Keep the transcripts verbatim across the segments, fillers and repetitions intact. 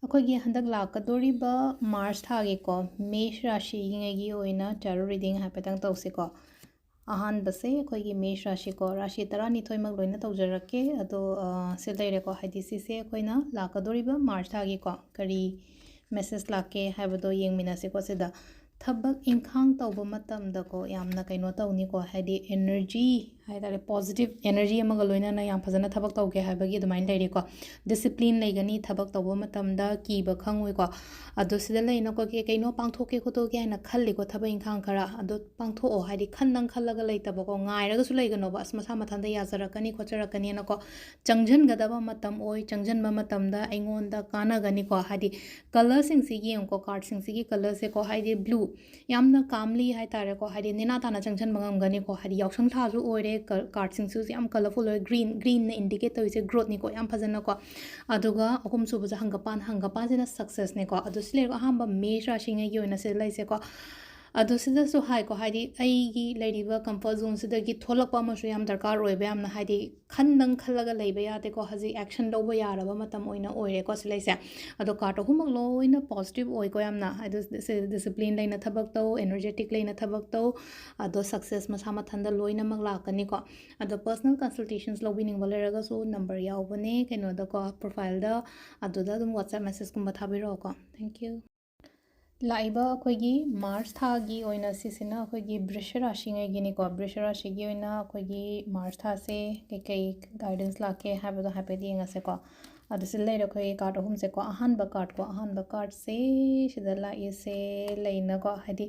ꯑꯩꯈꯣꯏꯒꯤ ꯍꯟꯗꯛ ꯂꯥꯛꯀꯗꯧꯔꯤꯕ ꯃꯥꯔꯆ ꯊꯥꯒꯤꯀꯣ, ꯃꯦꯁ ꯔꯥꯁꯤꯉꯩꯒꯤ ꯑꯣꯏꯅ tarot reading ꯍꯥꯏꯐꯦꯠꯇꯪ ꯇꯧꯁꯤꯀꯣ꯫ ꯑꯍꯥꯟꯕꯁꯦ ꯑꯩꯈꯣꯏꯒꯤ ꯃꯦꯁ ꯔꯥꯁꯤꯀꯣ, ꯔꯥꯁꯤ ꯇꯔꯥꯅꯤꯊꯣꯏꯃꯛ ꯂꯣꯏꯅ ꯇꯧꯖꯔꯛꯀꯦ꯫ ꯑꯗꯣ, ꯑ, ꯁꯤ ꯂꯩꯔꯦꯀꯣ, ꯍꯥꯏꯗꯤ ꯁꯤꯁꯦ ꯑꯩꯈꯣꯏꯅ ꯂꯥꯛꯀꯗꯧꯔꯤꯕ ꯃꯥꯔꯆ ꯊꯥꯒꯤꯀꯣ ꯀꯔꯤ ꯃꯦꯁꯦꯖ ꯂꯥꯛꯀꯦ ꯍꯥꯏꯕꯗꯣ ꯌꯦꯡꯃꯤꯟꯅꯁꯤꯀꯣ꯫ ꯁꯤꯗ ꯊꯕꯛ ꯏꯪꯈꯥꯡ ꯇꯧꯕ ꯃꯇꯝꯗꯀꯣ ꯌꯥꯝꯅ ꯀꯩꯅꯣ ꯇꯧꯅꯤꯀꯣ, ꯍꯥꯏꯗꯤ energy ꯍꯥꯏ ꯇꯥꯔꯦ, positive energy ꯑꯃꯒ ꯂꯣꯏꯅꯅ ꯌꯥꯝ ꯐꯖꯅ ꯊꯕꯛ ꯇꯧꯒꯦ ꯍꯥꯏꯕꯒꯤ ꯑꯗꯨꯃꯥꯏꯅ ꯂꯩꯔꯦꯀꯣ꯫ Discipline ꯂꯩꯒꯅꯤ ꯊꯕꯛ ꯇꯧꯕ ꯃꯇꯝꯗ, ꯀꯤꯕ ꯈꯪꯉꯣꯏꯀꯣ꯫ ꯑꯗꯣ ꯁꯤꯗ ꯂꯩꯅꯀꯣ, ꯀꯩ ꯀꯩꯅꯣ ꯄꯥꯡꯊꯣꯛꯀꯦ ꯈꯣꯠꯇꯣꯛꯀꯦ ꯍꯥꯏꯅ ꯈꯜꯂꯤꯀꯣ, ꯊꯕꯛ ꯏꯪꯈꯥꯡ ꯈꯔ, ꯑꯗꯣ ꯄꯥꯡꯊꯣꯛꯑꯣ꯫ ꯍꯥꯏꯗꯤ ꯈꯟꯗꯪ ꯈꯜꯂꯒ ꯂꯩꯇꯕꯀꯣ, ꯉꯥꯏꯔꯒꯁꯨ ꯂꯩꯒꯅꯣꯕ, ꯑꯁ ꯃꯁꯥ ꯃꯊꯟꯇ ꯌꯥꯖꯔꯛꯀꯅꯤ ꯈꯣꯠꯆꯔꯛꯀꯅꯤꯅꯀꯣ꯫ ꯆꯪꯁꯤꯟꯒꯗꯕ ꯃꯇꯝ ꯑꯣꯏ, ꯆꯪꯁꯤꯟꯕ ꯃꯇꯝꯗ ꯑꯩꯉꯣꯟꯗ ꯀꯥꯟꯅꯒꯅꯤꯀꯣ꯫ ꯍꯥꯏꯗꯤ ꯀꯂꯔꯁꯤꯡꯁꯤ ꯌꯦꯡꯉꯨꯀꯣ, ꯀꯥꯔꯠꯁꯤꯡꯁꯤꯒꯤ ꯀꯂꯔꯁꯦꯀꯣ, ꯍꯥꯏꯗꯤ ꯕ꯭ꯂꯨ, ꯌꯥꯝꯅ ꯀꯥꯝꯂꯤ ꯍꯥꯏ ꯇꯥꯔꯦꯀꯣ, ꯍꯥꯏꯗꯤ ꯅꯦꯅꯥ ꯇꯥꯅ ꯆꯪꯁꯤꯟꯕ ꯉꯝꯒꯅꯤꯀꯣ꯫ ꯍꯥꯏꯗꯤ ꯌꯥꯎꯁꯪ ꯊꯥꯁꯨ ꯑꯣꯏꯔꯦ, ꯀ-, ꯀꯥꯔꯠꯁꯤꯡꯁꯤꯁꯨ ꯌꯥꯝ ꯀꯂꯔꯐꯨꯜ ꯑꯣꯏ꯫ ꯒ꯭ꯔꯤꯟ, ꯒ꯭ꯔꯤꯟꯅ ꯏꯟꯗꯤꯀꯦꯠ ꯇꯧꯔꯤꯁꯦ ꯒ꯭ꯔꯣꯠꯅꯤꯀꯣ, ꯌꯥꯝ ꯐꯖꯅꯀꯣ꯫ ꯑꯗꯨꯒ ꯑꯍꯨꯝꯁꯨꯕꯁꯦ ꯍꯪꯒꯄꯥꯟ, ꯍꯪꯒꯄꯥꯟꯁꯤꯅ ꯁꯛꯁꯦꯁꯅꯦꯀꯣ꯫ ꯑꯗꯣ ꯁꯤ ꯂꯩꯔꯒ ꯑꯍꯥꯟꯕ ꯃꯦꯁ ꯔꯥꯁꯤꯉꯩꯒꯤ ꯑꯣꯏꯅ ꯁꯤꯗ ꯂꯩꯁꯦꯀꯣ꯫ ꯑꯗꯣ ꯁꯤꯗꯁꯨ ꯍꯥꯏꯀꯣ, ꯍꯥꯏꯗꯤ ꯑꯩꯒꯤ ꯂꯩꯔꯤꯕ ꯀꯝꯐꯔꯠ ꯖꯣꯟꯁꯤꯗꯒꯤ ꯊꯣꯛꯂꯛꯄ ꯑꯃꯁꯨ ꯌꯥꯝ ꯗꯔꯀꯥꯔ ꯑꯣꯏꯕ, ꯌꯥꯝꯅ ꯍꯥꯏꯗꯤ ꯈꯟꯗꯪ ꯈꯜꯂꯒ ꯂꯩꯕ ꯌꯥꯗꯦꯀꯣ꯫ ꯍꯧꯖꯤꯛ ꯑꯦꯛꯁꯟ ꯂꯧꯕ ꯌꯥꯔꯕ ꯃꯇꯝ ꯑꯣꯏꯅ ꯑꯣꯏꯔꯦꯀꯣ ꯁꯤ ꯂꯩꯁꯦ꯫ ꯑꯗꯣ ꯀꯥꯔꯠ ꯑꯍꯨꯝꯃꯛ ꯂꯣꯏꯅ ꯄꯣꯖꯤꯇꯤꯚ ꯑꯣꯏꯀꯣ ꯌꯥꯝꯅ꯫ ꯑꯗꯨ ꯁꯤ ꯗꯤꯁꯤꯄ꯭ꯂꯤꯟ ꯂꯩꯅ ꯊꯕꯛ ꯇꯧ, ꯑꯦꯅꯔꯖꯦꯇꯤꯛ ꯂꯩꯅ ꯊꯕꯛ ꯇꯧ, ꯑꯗꯣ ꯁꯛꯁꯦꯁ ꯃꯁꯥ ꯃꯊꯟꯇ ꯂꯣꯏꯅꯃꯛ ꯂꯥꯛꯀꯅꯤꯀꯣ꯫ ꯑꯗꯣ ꯄꯔꯁꯅꯦꯜ ꯀꯟꯁꯜꯇꯦꯁꯟꯁ ꯂꯧꯕꯤꯅꯤꯡꯕ ꯂꯩꯔꯒꯁꯨ ꯅꯝꯕꯔ ꯌꯥꯎꯕꯅꯦ ꯀꯩꯅꯣꯗꯀꯣ, ꯄ꯭ꯔꯣꯐꯥꯏꯜꯗ, ꯑꯗꯨꯗ ꯑꯗꯨꯝ ꯋꯥꯆꯦꯞ ꯃꯦꯁꯦꯖꯀꯨꯝꯕ ꯊꯥꯕꯤꯔꯛꯑꯣꯀꯣ꯫ Thank you꯫ ꯂꯥꯛꯏꯕ ꯑꯩꯈꯣꯏꯒꯤ ꯃꯥꯔꯆ ꯊꯥꯒꯤ ꯑꯣꯏꯅ ꯁꯤꯁꯤꯅ ꯑꯩꯈꯣꯏꯒꯤ ꯕ꯭ꯔꯤꯁ ꯔꯥꯁꯤꯉꯩꯒꯤꯅꯤꯀꯣ꯫ ꯕ꯭ꯔꯤꯁ ꯔꯥꯁꯤꯒꯤ ꯑꯣꯏꯅ ꯑꯩꯈꯣꯏꯒꯤ ꯃꯥꯔꯆ ꯊꯥꯁꯦ ꯀꯩꯀꯩ ꯒꯥꯏꯗꯦꯟꯁ ꯂꯥꯛꯀꯦ ꯍꯥꯏꯕꯗꯣ ꯍꯥꯏꯐꯦꯠ ꯌꯦꯡꯉꯁꯦꯀꯣ꯫ ꯑꯗꯣ ꯁꯤꯗ ꯂꯩꯔꯦ ꯑꯩꯈꯣꯏꯒꯤ ꯀꯥꯔꯠ ꯑꯍꯨꯝꯁꯦꯀꯣ꯫ ꯑꯍꯥꯟꯕ ꯀꯥꯔꯠꯀꯣ, ꯑꯍꯥꯟꯕ ꯀꯥꯔꯠꯁꯦ ꯁꯤꯗ ꯂꯥꯛꯏꯁꯦ ꯂꯩꯅꯀꯣ, ꯍꯥꯏꯗꯤ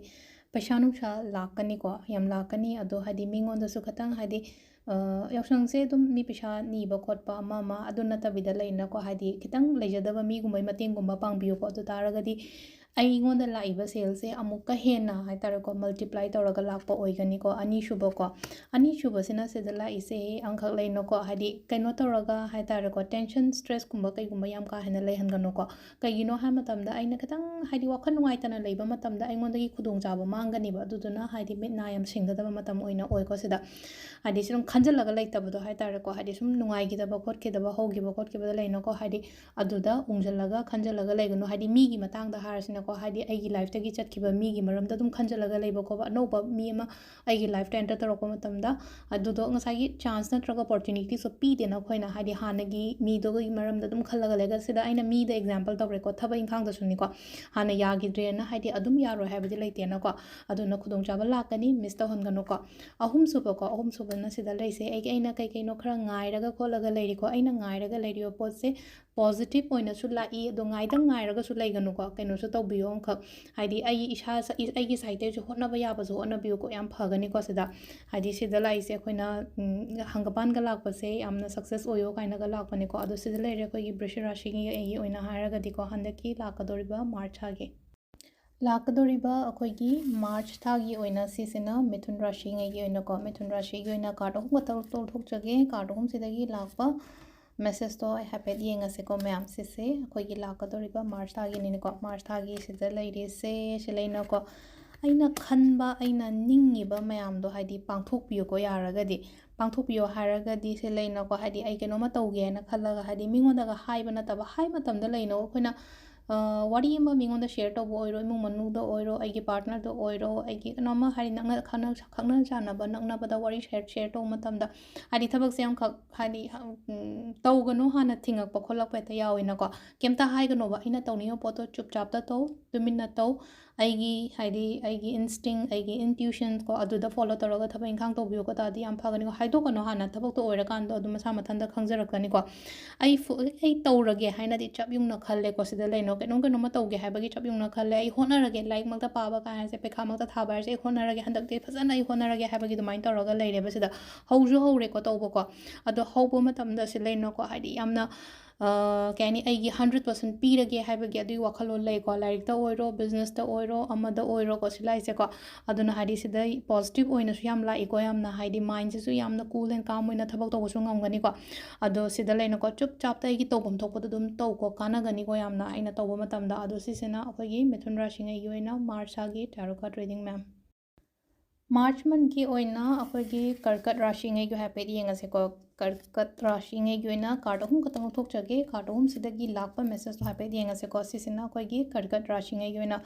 ꯄꯩꯁꯥ ꯅꯨꯡꯁꯥ ꯂꯥꯛꯀꯅꯤꯀꯣ, ꯌꯥꯝ ꯂꯥꯛꯀꯅꯤ꯫ ꯑꯗꯣ ꯍꯥꯏꯗꯤ ꯃꯤꯉꯣꯟꯗꯁꯨ ꯈꯤꯇꯪ ꯍꯥꯏꯗꯤ, ꯑ, ꯌꯥꯎꯁꯪꯁꯦ ꯑꯗꯨꯝ ꯃꯤ ꯄꯩꯁꯥ ꯅꯤꯕ ꯈꯣꯠꯄ ꯑꯃ ꯑꯃ ꯑꯗꯨ ꯅꯠꯇꯕꯤꯗ ꯂꯩꯅꯀꯣ, ꯍꯥꯏꯗꯤ ꯈꯤꯇꯪ ꯂꯩꯖꯗꯕ ꯃꯤꯒꯨꯝꯕꯩ ꯃꯇꯦꯡꯒꯨꯝꯕ ꯄꯥꯡꯕꯤꯌꯨꯀꯣ꯫ ꯑꯗꯨ ꯇꯥꯔꯒꯗꯤ ꯑꯩꯉꯣꯟꯗ ꯂꯥꯛꯏꯕ ꯁꯦꯜꯁꯦ ꯑꯃꯨꯛꯀ ꯍꯦꯟꯅ ꯍꯥꯏ ꯇꯥꯔꯦꯀꯣ, ꯃꯜꯇꯤꯄ꯭ꯂꯥꯏ ꯇꯧꯔꯒ ꯂꯥꯛꯄ ꯑꯣꯏꯒꯅꯤꯀꯣ꯫ ꯑꯅꯤꯁꯨꯕꯀꯣ, ꯑꯅꯤꯁꯨꯕꯁꯤꯅ ꯁꯤꯗ ꯂꯥꯛꯏꯁꯦ ꯑꯃꯈꯛ ꯂꯩꯅꯀꯣ, ꯍꯥꯏꯗꯤ ꯀꯩꯅꯣ ꯇꯧꯔꯒ ꯍꯥꯏ ꯇꯥꯔꯦꯀꯣ, ꯇꯦꯟꯁꯟ, ꯁ꯭ꯇ꯭ꯔꯦꯁꯀꯨꯝꯕ ꯀꯩꯒꯨꯝꯕ ꯌꯥꯝ ꯀꯥ ꯍꯦꯟꯅ ꯂꯩꯍꯟꯒꯅꯨꯀꯣ꯫ ꯀꯩꯒꯤꯅꯣ ꯍꯥꯏꯕ ꯃꯇꯝꯗ ꯑꯩꯅ ꯈꯤꯇꯪ ꯍꯥꯏꯗꯤ ꯋꯥꯈꯜ ꯅꯨꯡꯉꯥꯏꯇꯅ ꯂꯩꯕ ꯃꯇꯝꯗ ꯑꯩꯉꯣꯟꯗꯒꯤ ꯈꯨꯗꯣꯡꯆꯥꯕ ꯃꯥꯡꯒꯅꯤꯕ꯫ ꯑꯗꯨꯗꯨꯅ ꯍꯥꯏꯗꯤ ꯃꯤꯠ ꯅꯥ ꯌꯥꯝ ꯁꯤꯡꯒꯗꯕ ꯃꯇꯝ ꯑꯣꯏꯅ ꯑꯣꯏꯀꯣ ꯁꯤꯗ꯫ ꯍꯥꯏꯗꯤ ꯁꯨꯝ ꯈꯟꯖꯤꯜꯂꯒ ꯂꯩꯇꯕꯗꯣ ꯍꯥꯏ ꯇꯥꯔꯦꯀꯣ, ꯍꯥꯏꯗꯤ ꯁꯨꯝ ꯅꯨꯡꯉꯥꯏꯈꯤꯗꯕ ꯈꯣꯠꯈꯤꯗꯕ ꯍꯧꯈꯤꯕ ꯈꯣꯠꯈꯤꯕꯗ ꯂꯩꯅꯀꯣ, ꯍꯥꯏꯗꯤ ꯑꯗꯨꯗ ꯎꯡꯁꯤꯜꯂꯒ ꯈꯟꯖꯤꯜꯂꯒ ꯂꯩꯒꯅꯨ꯫ ꯍꯥꯏꯗꯤ ꯃꯤꯒꯤ ꯃꯇꯥꯡꯗ ꯍꯥꯏꯔꯁꯤꯅꯀꯣ, ꯍꯥꯏꯗꯤ ꯑꯩꯒꯤ ꯂꯥꯏꯐꯇꯒꯤ ꯆꯠꯈꯤꯕ ꯃꯤꯒꯤ ꯃꯔꯝꯗ ꯑꯗꯨꯝ ꯈꯟꯖꯤꯜꯂꯒ ꯂꯩꯕꯀꯣ, ꯑꯅꯧꯕ ꯃꯤ ꯑꯃ ꯑꯩꯒꯤ ꯂꯥꯏꯐꯇ ꯑꯦꯟꯇꯔ ꯇꯧꯔꯛꯄ ꯃꯇꯝꯗ ꯑꯗꯨꯗꯣ ꯉꯁꯥꯏꯒꯤ ꯆꯥꯟꯁ ꯅꯠꯇ꯭ꯔꯒ ꯑꯣꯄꯣꯔꯆꯨꯅꯤꯇꯤꯁꯨ ꯄꯤꯗꯦꯅ ꯑꯩꯈꯣꯏꯅ, ꯍꯥꯏꯗꯤ ꯍꯥꯟꯅꯒꯤ ꯃꯤꯗꯨꯒꯤ ꯃꯔꯝꯗ ꯑꯗꯨꯝ ꯈꯜꯂꯒ ꯂꯩꯔꯒ꯫ ꯁꯤꯗ ꯑꯩꯅ ꯃꯤꯗ ꯑꯦꯛꯖꯥꯝꯄꯜ ꯇꯧꯔꯦꯀꯣ, ꯊꯕꯛ ꯏꯪꯈꯥꯡꯗꯁꯨꯅꯤꯀꯣ, ꯍꯥꯟꯅ ꯌꯥꯈꯤꯗ꯭ꯔꯦꯅ ꯍꯥꯏꯗꯤ ꯑꯗꯨꯝ ꯌꯥꯔꯣꯏ ꯍꯥꯏꯕꯗꯤ ꯂꯩꯇꯦꯅꯀꯣ꯫ ꯑꯗꯨꯅ ꯈꯨꯗꯣꯡꯆꯥꯕ ꯂꯥꯛꯀꯅꯤ, ꯃꯤꯁ ꯇꯧꯍꯟꯒꯅꯨꯀꯣ꯫ ꯑꯍꯨꯝꯁꯨꯕꯀꯣ, ꯑꯍꯨꯝꯁꯨꯕꯅ ꯁꯤꯗ ꯂꯩꯁꯦ, ꯑꯩꯒꯤ, ꯑꯩꯅ ꯀꯩ ꯀꯩꯅꯣ ꯈꯔ ꯉꯥꯏꯔꯒ ꯈꯣꯠꯂꯒ ꯂꯩꯔꯤꯀꯣ꯫ ꯑꯩꯅ ꯉꯥꯏꯔꯒ ꯂꯩꯔꯤꯕ ꯄꯣꯠꯁꯦ ꯄꯣꯖꯤꯇꯤꯚ ꯑꯣꯏꯅꯁꯨ ꯂꯥꯛꯏ, ꯑꯗꯣ ꯉꯥꯏꯗꯪ ꯉꯥꯏꯔꯒꯁꯨ ꯂꯩꯒꯅꯨꯀꯣ, ꯀꯩꯅꯣꯁꯨ ꯇꯧꯕꯤꯌꯣ ꯑꯃꯈꯛ꯫ ꯍꯥꯏꯗꯤ ꯑꯩ ꯏꯁꯥ, ꯑꯩꯒꯤ ꯁꯥꯏꯠꯇꯩꯁꯨ ꯍꯣꯠꯅꯕ ꯌꯥꯕꯁꯨ ꯍꯣꯠꯅꯕꯤꯌꯨꯀꯣ, ꯌꯥꯝ ꯐꯒꯅꯤꯀꯣ ꯁꯤꯗ꯫ ꯍꯥꯏꯗꯤ ꯁꯤꯗ ꯂꯥꯛꯏꯁꯦ ꯑꯩꯈꯣꯏꯅ, ꯎꯝ, ꯍꯪꯒꯄꯥꯟꯒ ꯂꯥꯛꯄꯁꯦ ꯌꯥꯝꯅ ꯁꯛꯁꯦꯁ ꯑꯣꯏꯌꯣ ꯀꯥꯏꯅꯒ ꯂꯥꯛꯄꯅꯦꯀꯣ꯫ ꯑꯗꯣ ꯁꯤꯗ ꯂꯩꯔꯦ ꯑꯩꯈꯣꯏꯒꯤ ꯕ꯭ꯔꯤꯁ ꯔꯥꯁꯤꯒꯤ ꯑꯩꯒꯤ ꯑꯣꯏꯅ ꯍꯥꯏꯔꯒꯗꯤꯀꯣ, ꯍꯟꯗꯛꯀꯤ ꯂꯥꯛꯀꯗꯧꯔꯤꯕ ꯃꯥꯔꯆ ꯊꯥꯒꯤ꯫ ꯂꯥꯛꯀꯗꯧꯔꯤꯕ ꯑꯩꯈꯣꯏꯒꯤ ꯃꯥꯔꯆ ꯊꯥꯒꯤ ꯑꯣꯏꯅ ꯁꯤꯁꯤꯅ ꯃꯤꯊꯨꯟ ꯔꯥꯁꯤꯉꯩꯒꯤ ꯑꯣꯏꯅꯀꯣ, ꯃꯤꯊꯨꯟ ꯔꯥꯁꯤꯒꯤ ꯑꯣꯏꯅ ꯀꯥꯔꯠ ꯑꯍꯨꯝ ꯈꯛꯇ ꯂꯧꯊꯣꯛꯆꯒꯦ꯫ ꯀꯥꯔꯠ ꯑꯍꯨꯝꯁꯤꯗꯒꯤ ꯂꯥꯛꯄ ꯃꯦꯁꯦꯖꯇꯣ ꯑꯩ ꯍꯥꯏꯐꯦꯠ ꯌꯦꯡꯉꯁꯤꯀꯣ ꯃꯌꯥꯝ꯫ ꯁꯤꯁꯦ ꯑꯩꯈꯣꯏꯒꯤ ꯂꯥꯛꯀꯗꯧꯔꯤꯕ ꯃꯥꯔꯆ ꯊꯥꯒꯤꯅꯤꯅꯦꯀꯣ꯫ ꯃꯥꯔꯆ ꯊꯥꯒꯤ ꯁꯤꯗ ꯂꯩꯔꯤꯁꯦ ꯁꯤ ꯂꯩꯅꯀꯣ, ꯑꯩꯅ ꯈꯟꯕ, ꯑꯩꯅ ꯅꯤꯡꯉꯤꯕ ꯃꯌꯥꯝꯗꯣ ꯍꯥꯏꯗꯤ ꯄꯥꯡꯊꯣꯛꯄꯤꯌꯨꯀꯣ ꯌꯥꯔꯒꯗꯤ꯫ ꯄꯥꯡꯊꯣꯛꯄꯤꯌꯣ ꯍꯥꯏꯔꯒꯗꯤ ꯁꯤ ꯂꯩꯅꯀꯣ, ꯍꯥꯏꯗꯤ ꯑꯩ ꯀꯩꯅꯣꯝꯃ ꯇꯧꯒꯦ ꯍꯥꯏꯅ ꯈꯜꯂꯒ, ꯍꯥꯏꯗꯤ ꯃꯤꯉꯣꯟꯗꯒ ꯍꯥꯏꯕ ꯅꯠꯇꯕ, ꯍꯥꯏ ꯃꯇꯝꯗ ꯂꯩꯅꯀꯣ ꯑꯩꯈꯣꯏꯅ, ꯑ, ꯋꯥꯔꯤ ꯑꯃ ꯃꯤꯉꯣꯟꯗ ꯁꯤꯌꯔ ꯇꯧꯕ ꯑꯣꯏꯔꯣ, ꯏꯃꯨꯡ ꯃꯅꯨꯡꯗ ꯑꯣꯏꯔꯣ, ꯑꯩꯒꯤ ꯄꯥꯔꯠꯅꯔꯗ ꯑꯣꯏꯔꯣ, ꯑꯩꯒꯤ ꯀꯩꯅꯣꯝꯃ ꯍꯥꯏꯗꯤ ꯅꯛꯅ ꯈꯪꯅ, ꯈꯪꯅ ꯆꯥꯟꯅꯕ ꯅꯛꯅꯕꯗ ꯋꯥꯔꯤ ꯁꯤꯌꯔ, ꯁꯤꯌꯔ ꯇꯧꯕ ꯃꯇꯝꯗ ꯍꯥꯏꯗꯤ ꯊꯕꯛꯁꯦ ꯑꯃꯈꯛ ꯍꯥꯏꯗꯤ, ꯎꯝ, ꯇꯧꯒꯅꯨ ꯍꯥꯟꯅ ꯊꯤꯡꯉꯛꯄ ꯈꯣꯠꯂꯛꯄ ꯍꯦꯛꯇ ꯌꯥꯎꯋꯤꯅꯀꯣ꯫ ꯀꯩꯝꯇ ꯍꯥꯏꯒꯅꯣꯕ, ꯑꯩꯅ ꯇꯧꯅꯤꯡꯕ ꯄꯣꯠꯇꯣ ꯆꯨꯞ ꯆꯥꯞꯇ ꯇꯧ, ꯇꯨꯃꯤꯟꯅ ꯇꯧ꯫ ꯑꯩꯒꯤ ꯍꯥꯏꯗꯤ ꯑꯩꯒꯤ ꯏꯟꯁꯇꯤꯡ, ꯑꯩꯒꯤ ꯏꯟꯇ꯭ꯌꯨꯁꯟ ꯀꯣ, ꯑꯗꯨꯗ ꯐꯣꯂꯣ ꯇꯧꯔꯒ ꯊꯕꯛ ꯏꯪꯈꯥꯡ ꯇꯧꯕꯤꯌꯨꯀꯣ꯫ ꯇꯥꯔꯗꯤ ꯌꯥꯝ ꯐꯒꯅꯤꯀꯣ꯫ ꯍꯥꯏꯗꯣꯛꯀꯅꯣ ꯍꯥꯟꯅ, ꯊꯕꯛꯇꯣ ꯑꯣꯏꯔꯀꯥꯟꯗ ꯑꯗꯨꯝ ꯃꯁꯥ ꯃꯊꯟꯇ ꯈꯪꯖꯔꯛꯀꯅꯤꯀꯣ꯫ ꯑꯩ ꯐꯨ-, ꯑꯩ ꯇꯧꯔꯒꯦ ꯍꯥꯏꯅꯗꯤ ꯆꯞ ꯌꯨꯡꯅ ꯈꯜꯂꯦꯀꯣ꯫ ꯁꯤꯗ ꯂꯩꯅꯣ, ꯀꯩꯅꯣꯝ ꯀꯩꯅꯣꯝꯃ ꯇꯧꯒꯦ ꯍꯥꯏꯕꯒꯤ ꯆꯞ ꯌꯨꯡꯅ ꯈꯜꯂꯦ꯫ ꯑꯩ ꯍꯣꯠꯅꯔꯒꯦ, ꯂꯥꯏꯔꯤꯛꯃꯛꯇ ꯄꯥꯕ ꯀꯥꯏ ꯍꯥꯏꯁꯦ, ꯄꯩꯈꯥꯃꯛꯇ ꯊꯥꯕ ꯍꯥꯏꯁꯦ, ꯑꯩ ꯍꯣꯠꯅꯔꯒꯦ, ꯍꯟꯗꯛꯇꯤ ꯐꯖꯅ ꯑꯩ ꯍꯣꯠꯅꯔꯒꯦ ꯍꯥꯏꯕꯒꯤ ꯑꯗꯨꯃꯥꯏꯅ ꯇꯧꯔꯒ ꯂꯩꯔꯦꯕ ꯁꯤꯗ꯫ ꯍꯧꯁꯨ ꯍꯧꯔꯦꯀꯣ ꯇꯧꯕꯀꯣ꯫ ꯑꯗꯣ ꯍꯧꯕ ꯃꯇꯝꯗ ꯁꯤ ꯂꯩꯅꯣꯀꯣ, ꯍꯥꯏꯗꯤ ꯌꯥꯝꯅ ꯑ, ꯀꯩ ꯍꯥꯏꯅꯤ, ꯑꯩꯒꯤ ꯍꯟꯗ꯭ꯔꯦꯠ ꯄꯥꯔꯁꯦꯟ ꯄꯤꯔꯒꯦ ꯍꯥꯏꯕꯒꯤ ꯑꯗꯨꯒꯤ ꯋꯥꯈꯜꯂꯣꯟ ꯂꯩꯀꯣ꯫ ꯂꯥꯏꯔꯤꯛꯇ ꯑꯣꯏꯔꯣ, ꯕꯤꯖꯤꯅꯦꯁꯇ ꯑꯣꯏꯔꯣ, ꯑꯃꯗ ꯑꯣꯏꯔꯣꯀꯣ, ꯁꯤ ꯂꯥꯛꯏꯁꯦꯀꯣ꯫ ꯑꯗꯨꯅ ꯍꯥꯏꯗꯤ ꯁꯤꯗ ꯄꯣꯖꯤꯇꯤꯚ ꯑꯣꯏꯅꯁꯨ ꯌꯥꯝ ꯂꯥꯛꯏꯀꯣ, ꯌꯥꯝꯅ ꯍꯥꯏꯗꯤ ꯃꯥꯏꯟꯁꯤꯁꯨ ꯌꯥꯝꯅ cool and calm ꯑꯣꯏꯅ ꯊꯕꯛ ꯇꯧꯕꯁꯨ ꯉꯝꯒꯅꯤꯀꯣ꯫ ꯑꯗꯣ ꯁꯤꯗ ꯂꯩꯅꯀꯣ, ꯆꯨꯞ ꯆꯥꯞꯇ ꯑꯩꯒꯤ ꯇꯧꯐꯝ ꯊꯣꯛꯄꯗꯣ ꯑꯗꯨꯝ ꯇꯧꯀꯣ, ꯀꯥꯟꯅꯒꯅꯤꯀꯣ ꯌꯥꯝꯅ ꯑꯩꯅ ꯇꯧꯕ ꯃꯇꯝꯗ꯫ ꯑꯗꯣ ꯁꯤꯁꯤꯅ ꯑꯩꯈꯣꯏꯒꯤ ꯃꯤꯊꯨꯟ ꯔꯥꯁꯤꯉꯩꯒꯤ ꯑꯣꯏꯅ ꯃꯥꯔꯆ ꯊꯥꯒꯤ tarot card reading, ꯃꯦꯝ꯫ ꯃꯥꯔꯆ ꯃꯟꯊꯀꯤ ꯑꯣꯏꯅ ꯑꯩꯈꯣꯏꯒꯤ ꯀꯔꯀꯠ ꯔꯥꯁꯤꯉꯩꯒꯤ ꯍꯥꯏꯐꯦꯠ ꯌꯦꯡꯉꯁꯦꯀꯣ꯫ ꯀꯔꯀꯠ ꯔꯥꯁꯤꯉꯩꯒꯤ ꯑꯣꯏꯅ ꯀꯥꯔꯠ ꯑꯍꯨꯝ ꯈꯛꯇꯪ ꯂꯧꯊꯣꯛꯆꯒꯦ꯫ ꯀꯥꯔꯠ ꯑꯍꯨꯝꯁꯤꯗꯒꯤ ꯂꯥꯛꯄ ꯃꯦꯁꯦꯖꯇꯣ ꯍꯥꯏꯐꯦꯠ ꯌꯦꯡꯉꯁꯦꯀꯣ꯫ ꯁꯤꯁꯤꯅ ꯑꯩꯈꯣꯏꯒꯤ ꯀꯔꯀꯠ ꯔꯥꯁꯤꯉꯩꯒꯤ ꯑꯣꯏꯅ꯫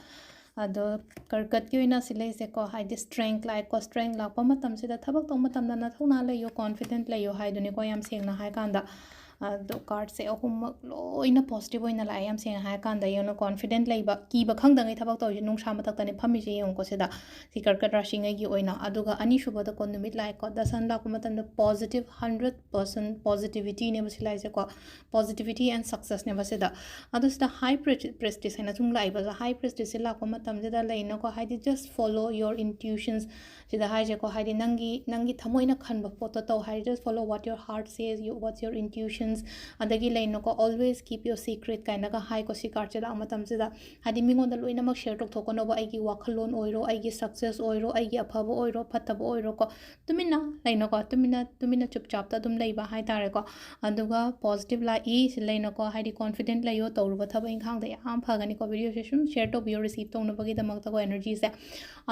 ꯑꯗꯣ ꯀꯔꯀꯠꯀꯤ ꯑꯣꯏꯅ ꯁꯤ ꯂꯩꯁꯦꯀꯣ, ꯍꯥꯏꯗꯤ ꯁ꯭ꯇ꯭ꯔꯦꯡꯊ ꯂꯥꯛꯑꯦꯀꯣ꯫ ꯁ꯭ꯇ꯭ꯔꯦꯡꯊ ꯂꯥꯛꯄ ꯃꯇꯝꯁꯤꯗ, ꯊꯕꯛ ꯇꯧꯕ ꯃꯇꯝꯗ ꯅꯊꯧꯅꯥ ꯂꯩꯌꯨ, ꯀꯣꯟꯐꯤꯗꯦꯟꯠ ꯂꯩꯌꯨ ꯍꯥꯏꯗꯨꯅꯤꯀꯣ, ꯌꯥꯝ ꯁꯦꯡꯅ ꯍꯥꯏꯀꯥꯟꯗ꯫ ꯑꯗꯣ ꯀꯥꯔꯠꯁꯦ ꯑꯍꯨꯝꯃꯛ ꯂꯣꯏꯅ ꯄꯣꯖꯤꯇꯤꯚ ꯑꯣꯏꯅ ꯂꯥꯛꯑꯦ, ꯌꯥꯝ ꯁꯦꯡꯅ ꯍꯥꯏꯔꯀꯥꯟꯗ꯫ ꯌꯦꯡꯉꯨꯅ, ꯀꯣꯟꯐꯤꯗꯦꯟꯠ ꯂꯩꯕ, ꯀꯤꯕ ꯈꯪꯗꯉꯩ ꯊꯕꯛ ꯇꯧꯔꯤꯁꯦ, ꯅꯨꯡꯁꯥ ꯃꯊꯛꯇꯅꯦ ꯐꯝꯃꯤꯁꯦ, ꯌꯦꯡꯉꯨꯀꯣ ꯁꯤꯗ, ꯁꯤ ꯀꯔꯀꯠ ꯔꯥꯁꯤꯉꯩꯒꯤ ꯑꯣꯏꯅ꯫ ꯑꯗꯨꯒ ꯑꯅꯤꯁꯨꯕꯗꯀꯣ, ꯅꯨꯃꯤꯠ ꯂꯥꯛꯑꯦꯀꯣ, ꯗ ꯁꯟ ꯂꯥꯛꯄ ꯃꯇꯝꯗ ꯄꯣꯖꯤꯇꯤꯚ, ꯍꯟꯗ꯭ꯔꯦꯠ ꯄꯥꯔꯁꯦꯟ ꯄꯣꯖꯤꯇꯤꯚꯤꯇꯤꯅꯦꯕ ꯁꯤ ꯂꯥꯛꯏꯁꯦꯀꯣ꯫ Positivity and successꯅꯦꯕ ꯁꯤꯗ꯫ ꯑꯗꯣ ꯁꯤꯗ ꯍꯥꯏ ꯄ꯭ꯔꯦꯁꯇꯤꯁ ꯍꯥꯏꯅ ꯁꯨꯝ ꯂꯥꯛꯏꯕ, ꯍꯥꯏ ꯄ꯭ꯔꯦꯁꯇꯤꯁꯁꯦ ꯂꯥꯛꯄ ꯃꯇꯝꯁꯤꯗ ꯂꯩꯅꯀꯣ, ꯍꯥꯏꯗꯤ just follow your intuitions꯫ ꯁꯤꯗ ꯍꯥꯏꯁꯦꯀꯣ, ꯍꯥꯏꯗꯤ ꯅꯪꯒꯤ, ꯅꯪꯒꯤ ꯊꯃꯣꯏꯅ ꯈꯟꯕ ꯄꯣꯠꯇꯣ ꯇꯧ ꯍꯥꯏ, just follow what your heart says, you, what's your intuitions꯫ ꯑꯗꯒꯤ ꯂꯩꯅꯀꯣ, always keep your secret ꯀꯥꯏꯅꯒ ꯍꯥꯏꯀꯣ, ꯁꯤ ꯀꯥꯔꯠꯁꯦ ꯂꯥꯛꯄ ꯃꯇꯝꯁꯤꯗ꯫ ꯍꯥꯏꯗꯤ ꯃꯤꯉꯣꯟꯗ ꯂꯣꯏꯅꯃꯛ ꯁꯤꯌꯔ ꯇꯧꯊꯣꯛꯀꯅꯣꯕ, ꯑꯩꯒꯤ ꯋꯥꯈꯜꯂꯣꯟ ꯑꯣꯏꯔꯣ, ꯑꯩꯒꯤ ꯁꯛꯁꯦꯁ ꯑꯣꯏꯔꯣ, ꯑꯩꯒꯤ ꯑꯐꯕ ꯑꯣꯏꯔꯣ, ꯐꯠꯇꯕ ꯑꯣꯏꯔꯣꯀꯣ, ꯇꯨꯃꯤꯟꯅ ꯂꯩꯅꯀꯣ, ꯇꯨꯃꯤꯟꯅ, ꯇꯨꯃꯤꯟꯅ ꯆꯨꯞꯆꯥꯞꯇ ꯑꯗꯨꯝ ꯂꯩꯕ ꯍꯥꯏꯇꯥꯔꯦꯀꯣ꯫ ꯑꯗꯨꯒ ꯄꯣꯖꯤꯇꯤꯚ ꯂꯥꯛꯏ, ꯁꯤ ꯂꯩꯅꯀꯣ, ꯍꯥꯏꯗꯤ ꯀꯣꯟꯐꯤꯗꯦꯟꯠ ꯂꯩꯌꯣ, ꯇꯧꯔꯨꯕ ꯊꯕꯛ ꯏꯪꯈꯥꯡꯗ ꯌꯥꯝ ꯐꯒꯅꯤꯀꯣ꯫ ꯚꯤꯗꯤꯑꯣꯁꯦ ꯁꯨꯝ ꯁꯤꯌꯔ ꯇꯧꯕꯤꯌꯣ, ꯔꯤꯁꯤꯞ ꯇꯧꯅꯕꯒꯤꯗꯃꯛꯇꯀꯣ, ꯑꯦꯅꯔꯖꯤꯁꯦ꯫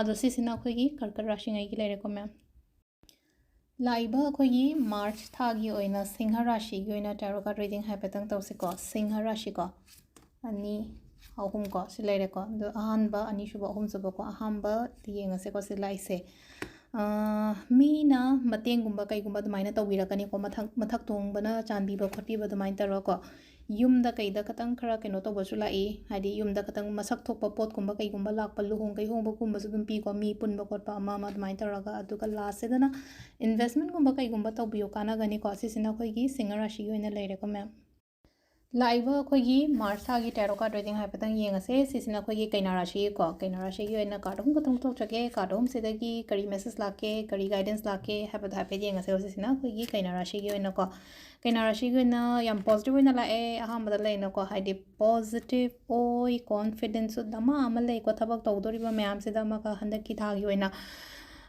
ꯑꯗꯣ ꯁꯤꯁꯤꯅ ꯑꯩꯈꯣꯏꯒꯤ ꯀꯔꯀꯠ ꯔꯥꯁꯤꯉꯩꯒꯤ ꯂꯩꯔꯦꯀꯣ, ꯃꯦꯝ꯫ ꯂꯥꯛꯏꯕ ꯑꯩꯈꯣꯏꯒꯤ ꯃꯥꯔꯆ ꯊꯥꯒꯤ ꯑꯣꯏꯅ ꯁꯤꯡꯍ ꯔꯥꯁꯤꯒꯤ ꯑꯣꯏꯅ tarot card reading ꯍꯥꯏꯐꯦꯠꯇꯪ ꯇꯧꯁꯤꯀꯣ꯫ ꯁꯤꯡꯍ ꯔꯥꯁꯤꯀꯣ, ꯑꯅꯤ, ꯑꯍꯨꯝ ꯀꯣ, ꯁꯤ ꯂꯩꯔꯦꯀꯣ꯫ ꯑꯗꯣ ꯑꯍꯥꯟꯕ, ꯑꯅꯤꯁꯨꯕ, ꯑꯍꯨꯝꯁꯨꯕꯀꯣ, ꯑꯍꯥꯟꯕ ꯌꯦꯡꯉꯁꯦꯀꯣ, ꯁꯤ ꯂꯥꯛꯏꯁꯦ꯫ ꯑꯥ, ꯃꯤꯅ ꯃꯇꯦꯡꯒꯨꯝꯕ ꯀꯩꯒꯨꯝꯕ ꯑꯗꯨꯃꯥꯏꯅ ꯇꯧꯕꯤꯔꯛꯀꯅꯤꯀꯣ, ꯃꯊꯛ, ꯃꯊꯛ ꯊꯣꯡꯕꯅ ꯆꯥꯟꯕꯤꯕ ꯈꯣꯠꯄꯤꯕ ꯑꯗꯨꯃꯥꯏꯅ ꯇꯧꯔꯒꯀꯣ꯫ ꯌꯨꯝꯗ ꯀꯩꯗ ꯈꯇꯪ ꯈꯔ ꯀꯩꯅꯣ ꯇꯧꯕꯁꯨ ꯂꯥꯛꯏ, ꯍꯥꯏꯗꯤ ꯌꯨꯝꯗ ꯈꯇꯪ ꯃꯁꯛ ꯊꯣꯛꯄ ꯄꯣꯠꯀꯨꯝꯕ ꯀꯩꯒꯨꯝꯕ ꯂꯥꯛꯄ, ꯂꯨꯍꯣꯡ ꯀꯩꯍꯣꯡꯕꯒꯨꯝꯕꯁꯨ ꯑꯗꯨꯝ ꯄꯤꯀꯣ, ꯃꯤ ꯄꯨꯟꯕ ꯈꯣꯠꯄ ꯑꯃ ꯑꯃ ꯑꯗꯨꯃꯥꯏꯅ ꯇꯧꯔꯒ꯫ ꯑꯗꯨꯒ ꯂꯥꯁꯁꯤꯗꯅ ꯏꯟꯚꯦꯁꯃꯦꯟꯠꯀꯨꯝꯕ ꯀꯩꯒꯨꯝꯕ ꯇꯧꯕꯤꯌꯣ, ꯀꯥꯟꯅꯒꯅꯤꯀꯣ꯫ ꯁꯤꯁꯤꯅ ꯑꯩꯈꯣꯏꯒꯤ ꯁꯤꯡꯍ ꯔꯥꯁꯤꯒꯤ ꯑꯣꯏꯅ ꯂꯩꯔꯦꯀꯣ, ꯃꯦꯝ꯫ ꯂꯥꯛꯏꯕ ꯑꯩꯈꯣꯏꯒꯤ ꯃꯥꯔꯆ ꯊꯥꯒꯤ tarot card reading ꯍꯥꯏꯐꯦꯠꯇꯪ ꯌꯦꯡꯉꯁꯦ꯫ ꯁꯤꯁꯤꯅ ꯑꯩꯈꯣꯏꯒꯤ ꯀꯩꯅꯥ ꯔꯥꯁꯤꯒꯤꯀꯣ, ꯀꯩꯅꯥ ꯔꯥꯁꯤꯒꯤ ꯑꯣꯏꯅ ꯀꯥꯔꯠ ꯑꯍꯨꯝ ꯈꯛꯇꯪ ꯄꯨꯊꯣꯛꯆꯒꯦ꯫ ꯀꯥꯔꯠ ꯑꯍꯨꯝꯁꯤꯗꯒꯤ ꯀꯔꯤ ꯃꯦꯁꯦꯖ ꯂꯥꯛꯀꯦ, ꯀꯔꯤ ꯒꯥꯏꯗꯦꯟꯁ ꯂꯥꯛꯀꯦ ꯍꯥꯏꯕꯗꯣ ꯍꯥꯏꯐꯦꯠ ꯌꯦꯡꯉꯁꯦ꯫ ꯁꯤꯁꯤꯅ ꯑꯩꯈꯣꯏꯒꯤ ꯀꯩꯅꯥ ꯔꯥꯁꯤꯒꯤ ꯑꯣꯏꯅꯀꯣ꯫ ꯀꯩꯅꯥ ꯔꯥꯁꯤꯒꯤ ꯑꯣꯏꯅ ꯌꯥꯝ positive ꯑꯣꯏꯅ ꯂꯥꯛꯑꯦ꯫ ꯑꯍꯥꯟꯕꯗ ꯂꯩꯅꯀꯣ, ꯍꯥꯏꯗꯤ positive ꯑꯣꯏ, confidence ꯁꯨ ꯗꯃꯥ ꯑꯃ ꯂꯩꯀꯣ, ꯊꯕꯛ ꯇꯧꯗꯣꯔꯤꯕ ꯃꯌꯥꯝꯁꯤꯗ ꯑꯃꯒ ꯍꯟꯗꯛꯀꯤ ꯊꯥꯒꯤ ꯑꯣꯏꯅ,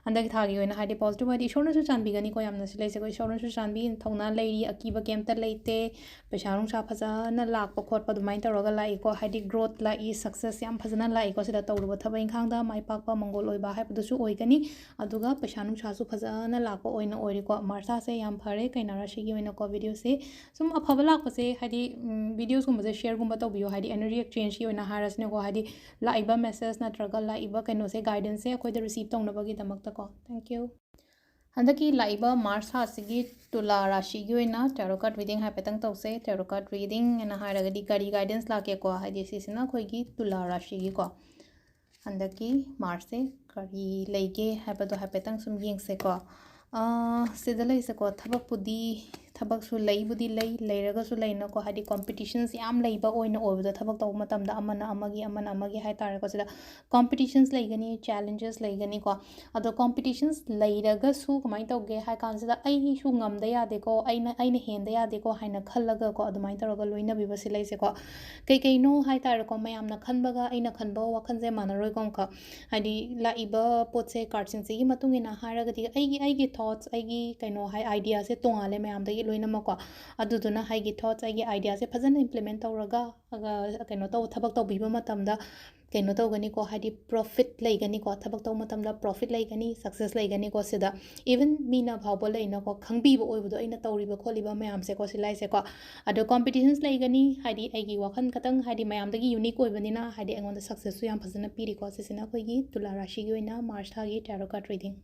ꯍꯟꯗꯛꯀꯤ ꯊꯥꯒꯤ ꯑꯣꯏꯅ ꯍꯥꯏꯗꯤ positive ꯍꯥꯏꯗꯤ ꯏꯁꯣꯔꯅꯁꯨ ꯆꯥꯟꯕꯤꯒꯅꯤꯀꯣ, ꯌꯥꯝꯅ ꯁꯤ ꯂꯩꯁꯦꯀꯣ, ꯏꯁꯣꯔꯅꯁꯨ ꯆꯥꯟꯕꯤ, ꯊꯧꯅꯥ ꯂꯩꯔꯤ, ꯑꯀꯤꯕ ꯀꯩꯝꯇ ꯂꯩꯇꯦ, ꯄꯩꯁꯥ ꯅꯨꯡꯁꯥ ꯐꯖꯅ ꯂꯥꯛꯄ ꯈꯣꯠꯄ ꯑꯗꯨꯃꯥꯏꯅ ꯇꯧꯔꯒ ꯂꯥꯛꯏꯀꯣ, ꯍꯥꯏꯗꯤ growth ꯂꯥꯛꯏ, success ꯌꯥꯝ ꯐꯖꯅ ꯂꯥꯛꯏꯀꯣ, ꯁꯤꯗ ꯇꯧꯔꯨꯕ ꯊꯕꯛ ꯏꯪꯈꯥꯡꯗ ꯃꯥꯏ ꯄꯥꯛꯄ ꯃꯪꯒꯣꯜ ꯑꯣꯏꯕ ꯍꯥꯏꯕꯗꯨꯁꯨ ꯑꯣꯏꯒꯅꯤ꯫ ꯑꯗꯨꯒ ꯄꯩꯁꯥ ꯅꯨꯡꯁꯥꯁꯨ ꯐꯖꯅ ꯂꯥꯛꯄ ꯑꯣꯏꯅ ꯑꯣꯏꯔꯤꯀꯣ꯫ ꯃꯥꯔꯁ ꯊꯥꯁꯦ ꯌꯥꯝ ꯐꯔꯦ ꯀꯩꯅꯥ ꯔꯥꯁꯤꯒꯤ ꯑꯣꯏꯅꯀꯣ꯫ Video ꯁꯦ ꯁꯨꯝ ꯑꯐꯕ ꯂꯥꯛꯄꯁꯦ ꯍꯥꯏꯗꯤ, ꯎꯝ, videos ꯀꯨꯝꯕꯁꯦ share ꯒꯨꯝꯕ ꯇꯧꯕꯤꯌꯣ, ꯍꯥꯏꯗꯤ energy exchange ꯀꯤ ꯑꯣꯏꯅ ꯍꯥꯏꯔꯁꯤꯅꯦꯀꯣ, ꯍꯥꯏꯗꯤ ꯂꯥꯛꯏꯕ message ꯅꯠꯇ꯭ꯔꯒ ꯂꯥꯛꯏꯕ ꯀꯩꯅꯣꯁꯦ, guidance ꯁꯦ ꯑꯩꯈꯣꯏꯗ receive ꯇꯧꯅꯕꯒꯤꯗꯃꯛꯇꯀꯣ꯫ Thank you꯫ ꯍꯟꯗꯛꯀꯤ ꯂꯥꯛꯏꯕ ꯃꯥꯔꯁ ꯊꯥꯁꯤꯒꯤ ꯇꯨꯂꯥ ꯔꯥꯁꯤꯒꯤ ꯑꯣꯏꯅ tarot card reading ꯍꯥꯏꯐꯦꯠꯇꯪ ꯇꯧꯁꯦ꯫ Tarot card reading ꯍꯥꯏꯅ ꯍꯥꯏꯔꯒꯗꯤ ꯀꯔꯤ guidance ꯂꯥꯛꯀꯦꯀꯣ, ꯍꯥꯏꯗꯤ ꯁꯤꯁꯤꯅ ꯑꯩꯈꯣꯏꯒꯤ ꯇꯨꯂꯥ ꯔꯥꯁꯤꯒꯤꯀꯣ꯫ ꯍꯟꯗꯛꯀꯤ ꯃꯥꯔꯁꯁꯦ ꯀꯔꯤ ꯂꯩꯒꯦ ꯍꯥꯏꯕꯗꯣ ꯍꯥꯏꯐꯦꯠꯇꯪ ꯁꯨꯝ ꯌꯦꯡꯁꯦꯀꯣ꯫ ꯑꯥ, ꯁꯤꯗ ꯂꯩꯁꯦꯀꯣ, ꯊꯕꯛꯄꯨꯗꯤ, ꯊꯕꯛꯁꯨ ꯂꯩꯕꯨꯗꯤ ꯂꯩ, ꯂꯩꯔꯒꯁꯨ ꯂꯩꯅꯀꯣ, ꯍꯥꯏꯗꯤ competitions ꯌꯥꯝ ꯂꯩꯕ ꯑꯣꯏꯅ ꯑꯣꯏꯕꯗꯣ, ꯊꯕꯛ ꯇꯧꯕ ꯃꯇꯝꯗ ꯑꯃꯅ ꯑꯃꯒꯤ, ꯑꯃꯅ ꯑꯃꯒꯤ ꯍꯥꯏ ꯇꯥꯔꯦꯀꯣ, ꯁꯤꯗ competitions ꯂꯩꯒꯅꯤ, challenges ꯂꯩꯒꯅꯤꯀꯣ꯫ ꯑꯗꯣ competitions ꯂꯩꯔꯒꯁꯨ ꯀꯃꯥꯏꯅ ꯇꯧꯒꯦ ꯍꯥꯏ ꯀꯥꯟꯁꯤꯗ, "ꯑꯩꯁꯨ ꯉꯝꯗ ꯌꯥꯗꯦꯀꯣ, ꯑꯩꯅ, ꯑꯩꯅ ꯍꯦꯟꯗ ꯌꯥꯗꯦꯀꯣ" ꯍꯥꯏꯅ ꯈꯜꯂꯒꯀꯣ, ꯑꯗꯨꯃꯥꯏꯅ ꯇꯧꯔꯒ ꯂꯣꯏꯅꯕꯤꯕ ꯁꯤ ꯂꯩꯁꯦꯀꯣ꯫ ꯀꯩꯀꯩꯅꯣ ꯍꯥꯏ ꯇꯥꯔꯦꯀꯣ, ꯃꯌꯥꯝꯅ ꯈꯟꯕꯒ ꯑꯩꯅ ꯈꯟꯕ ꯋꯥꯈꯜꯁꯦ ꯃꯥꯟꯅꯔꯣꯏꯀꯣ ꯑꯃꯨꯛꯀ꯫ ꯍꯥꯏꯗꯤ ꯂꯥꯛꯏꯕ ꯄꯣꯠꯁꯦ, card ꯁꯤꯡꯁꯤꯒꯤ ꯃꯇꯨꯡ ꯏꯟꯅ ꯍꯥꯏꯔꯒꯗꯤ, ꯑꯩꯒꯤ, ꯑꯩꯒꯤ thoughts, ꯑꯩꯒꯤ ꯀꯩꯅꯣ ꯍꯥꯏ, idea ꯁꯦ ꯇꯣꯡꯉꯥꯜꯂꯦ ꯃꯌꯥꯝꯗꯒꯤ ꯂꯣꯏꯅꯃꯛꯀꯣ꯫ ꯑꯗꯨꯗꯨꯅ ꯑꯩꯒꯤ thoughts, ꯑꯩꯒꯤ idea ꯁꯦ ꯐꯖꯅ implement ꯇꯧꯔꯒ, ꯑꯒ, ꯀꯩꯅꯣ ꯇꯧ, ꯊꯕꯛ ꯇꯧꯕꯤꯕ ꯃꯇꯝꯗ ꯀꯩꯅꯣ ꯇꯧꯒꯅꯤꯀꯣ, ꯍꯥꯏꯗꯤ profit ꯂꯩꯒꯅꯤꯀꯣ, ꯊꯕꯛ ꯇꯧꯕ ꯃꯇꯝꯗ profit ꯂꯩꯒꯅꯤ, success ꯂꯩꯒꯅꯤꯀꯣ꯫ ꯁꯤꯗ even ꯃꯤꯅ ꯐꯥꯎꯕ ꯂꯩꯅꯀꯣ, ꯈꯪꯕꯤꯕ ꯑꯣꯏꯕꯗꯣ ꯑꯩꯅ ꯇꯧꯔꯤꯕ ꯈꯣꯠꯂꯤꯕ ꯃꯌꯥꯝꯁꯦꯀꯣ, ꯁꯤ ꯂꯩꯁꯦꯀꯣ꯫ ꯑꯗꯣ competitions ꯂꯩꯒꯅꯤ, ꯍꯥꯏꯗꯤ ꯑꯩꯒꯤ ꯋꯥꯈꯜ ꯈꯇꯪ, ꯍꯥꯏꯗꯤ ꯃꯌꯥꯝꯗꯒꯤ unique ꯑꯣꯏꯕꯅꯤꯅ, ꯍꯥꯏꯗꯤ ꯑꯩꯉꯣꯟꯗ success ꯁꯨ ꯌꯥꯝ ꯐꯖꯅ ꯄꯤꯔꯤꯀꯣ꯫ ꯁꯤꯁꯤꯅ ꯑꯩꯈꯣꯏꯒꯤ ꯇꯨꯂꯥ ꯔꯥꯁꯤꯒꯤ ꯑꯣꯏꯅ ꯃꯥꯔꯁ ꯊꯥꯒꯤ tarot card reading꯫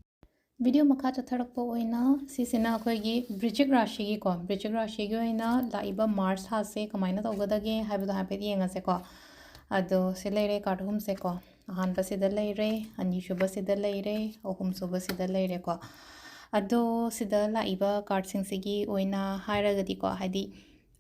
Video ꯃꯈꯥ ꯆꯠꯊꯔꯛꯄ ꯑꯣꯏꯅ ꯁꯤꯁꯤꯅ ꯑꯩꯈꯣꯏꯒꯤ ꯕ꯭ꯔꯤꯆꯤꯛ ꯔꯥꯁꯤꯒꯤꯀꯣ, ꯕ꯭ꯔꯤꯆꯤꯛ ꯔꯥꯁꯤꯒꯤ ꯑꯣꯏꯅ ꯂꯥꯛꯏꯕ ꯃꯥꯔꯁ ꯊꯥꯁꯦ ꯀꯃꯥꯏꯅ ꯇꯧꯒꯗꯒꯦ ꯍꯥꯏꯕꯗꯣ ꯍꯥꯏꯐꯦꯠ ꯌꯦꯡꯉꯁꯦꯀꯣ꯫ ꯑꯗꯣ ꯁꯤ ꯂꯩꯔꯦ card ꯑꯍꯨꯝꯁꯦꯀꯣ, ꯑꯍꯥꯟꯕꯁꯤꯗ ꯂꯩꯔꯦ, ꯑꯅꯤꯁꯨꯕꯁꯤꯗ ꯂꯩꯔꯦ, ꯑꯍꯨꯝꯁꯨꯕꯁꯤꯗ ꯂꯩꯔꯦꯀꯣ꯫ ꯑꯗꯣ ꯁꯤꯗ ꯂꯥꯛꯏꯕ card ꯁꯤꯡꯁꯤꯒꯤ ꯑꯣꯏꯅ ꯍꯥꯏꯔꯒꯗꯤꯀꯣ, ꯍꯥꯏꯗꯤ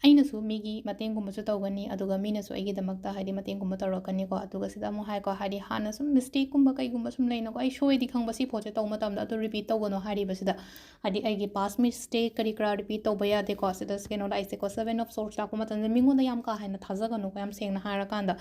ꯑꯩꯅꯁꯨ ꯃꯤꯒꯤ ꯃꯇꯦꯡꯒꯨꯝꯕꯁꯨ ꯇꯧꯒꯅꯤ, ꯑꯗꯨꯒ ꯃꯤꯅꯁꯨ ꯑꯩꯒꯤꯗꯃꯛꯇ ꯍꯥꯏꯗꯤ ꯃꯇꯦꯡꯒꯨꯝꯕ ꯇꯧꯔꯛꯀꯅꯤꯀꯣ꯫ ꯑꯗꯨꯒ ꯁꯤꯗ ꯑꯃꯨꯛ ꯍꯥꯏꯀꯣ, ꯍꯥꯏꯗꯤ ꯍꯥꯟꯅ ꯁꯨꯝ ꯃꯤꯁꯇꯦꯛꯀꯨꯝꯕ ꯀꯩꯒꯨꯝꯕ ꯁꯨꯝ ꯂꯩꯅꯀꯣ, ꯑꯩ ꯁꯣꯏꯗꯤ ꯈꯪꯕ, ꯁꯤ ꯄꯣꯠꯁꯦ ꯇꯧꯕ ꯃꯇꯝꯗ ꯑꯗꯨ ꯔꯤꯄꯤꯠ ꯇꯧꯒꯅꯨ ꯍꯥꯏꯔꯤꯕꯁꯤꯗ꯫ ꯍꯥꯏꯗꯤ ꯑꯩꯒꯤ ꯄꯥꯁ ꯃꯤꯁꯇꯦꯛ ꯀꯔꯤ ꯀꯔꯥ ꯔꯤꯄꯤꯠ ꯇꯧꯕ ꯌꯥꯗꯦꯀꯣ꯫ ꯁꯤꯗ ꯀꯩꯅꯣ ꯂꯥꯛꯏꯁꯦꯀꯣ, ꯁꯕꯦꯟ ꯑꯣꯐ ꯁꯣꯔꯁ ꯂꯥꯛꯄ ꯃꯇꯝꯗ ꯃꯤꯉꯣꯟꯗ ꯌꯥꯝ ꯀꯥ ꯍꯦꯟꯅ ꯊꯥꯖꯒꯅꯨꯀꯣ, ꯌꯥꯝ ꯁꯦꯡꯅ ꯍꯥꯏꯔꯀꯥꯟꯗ꯫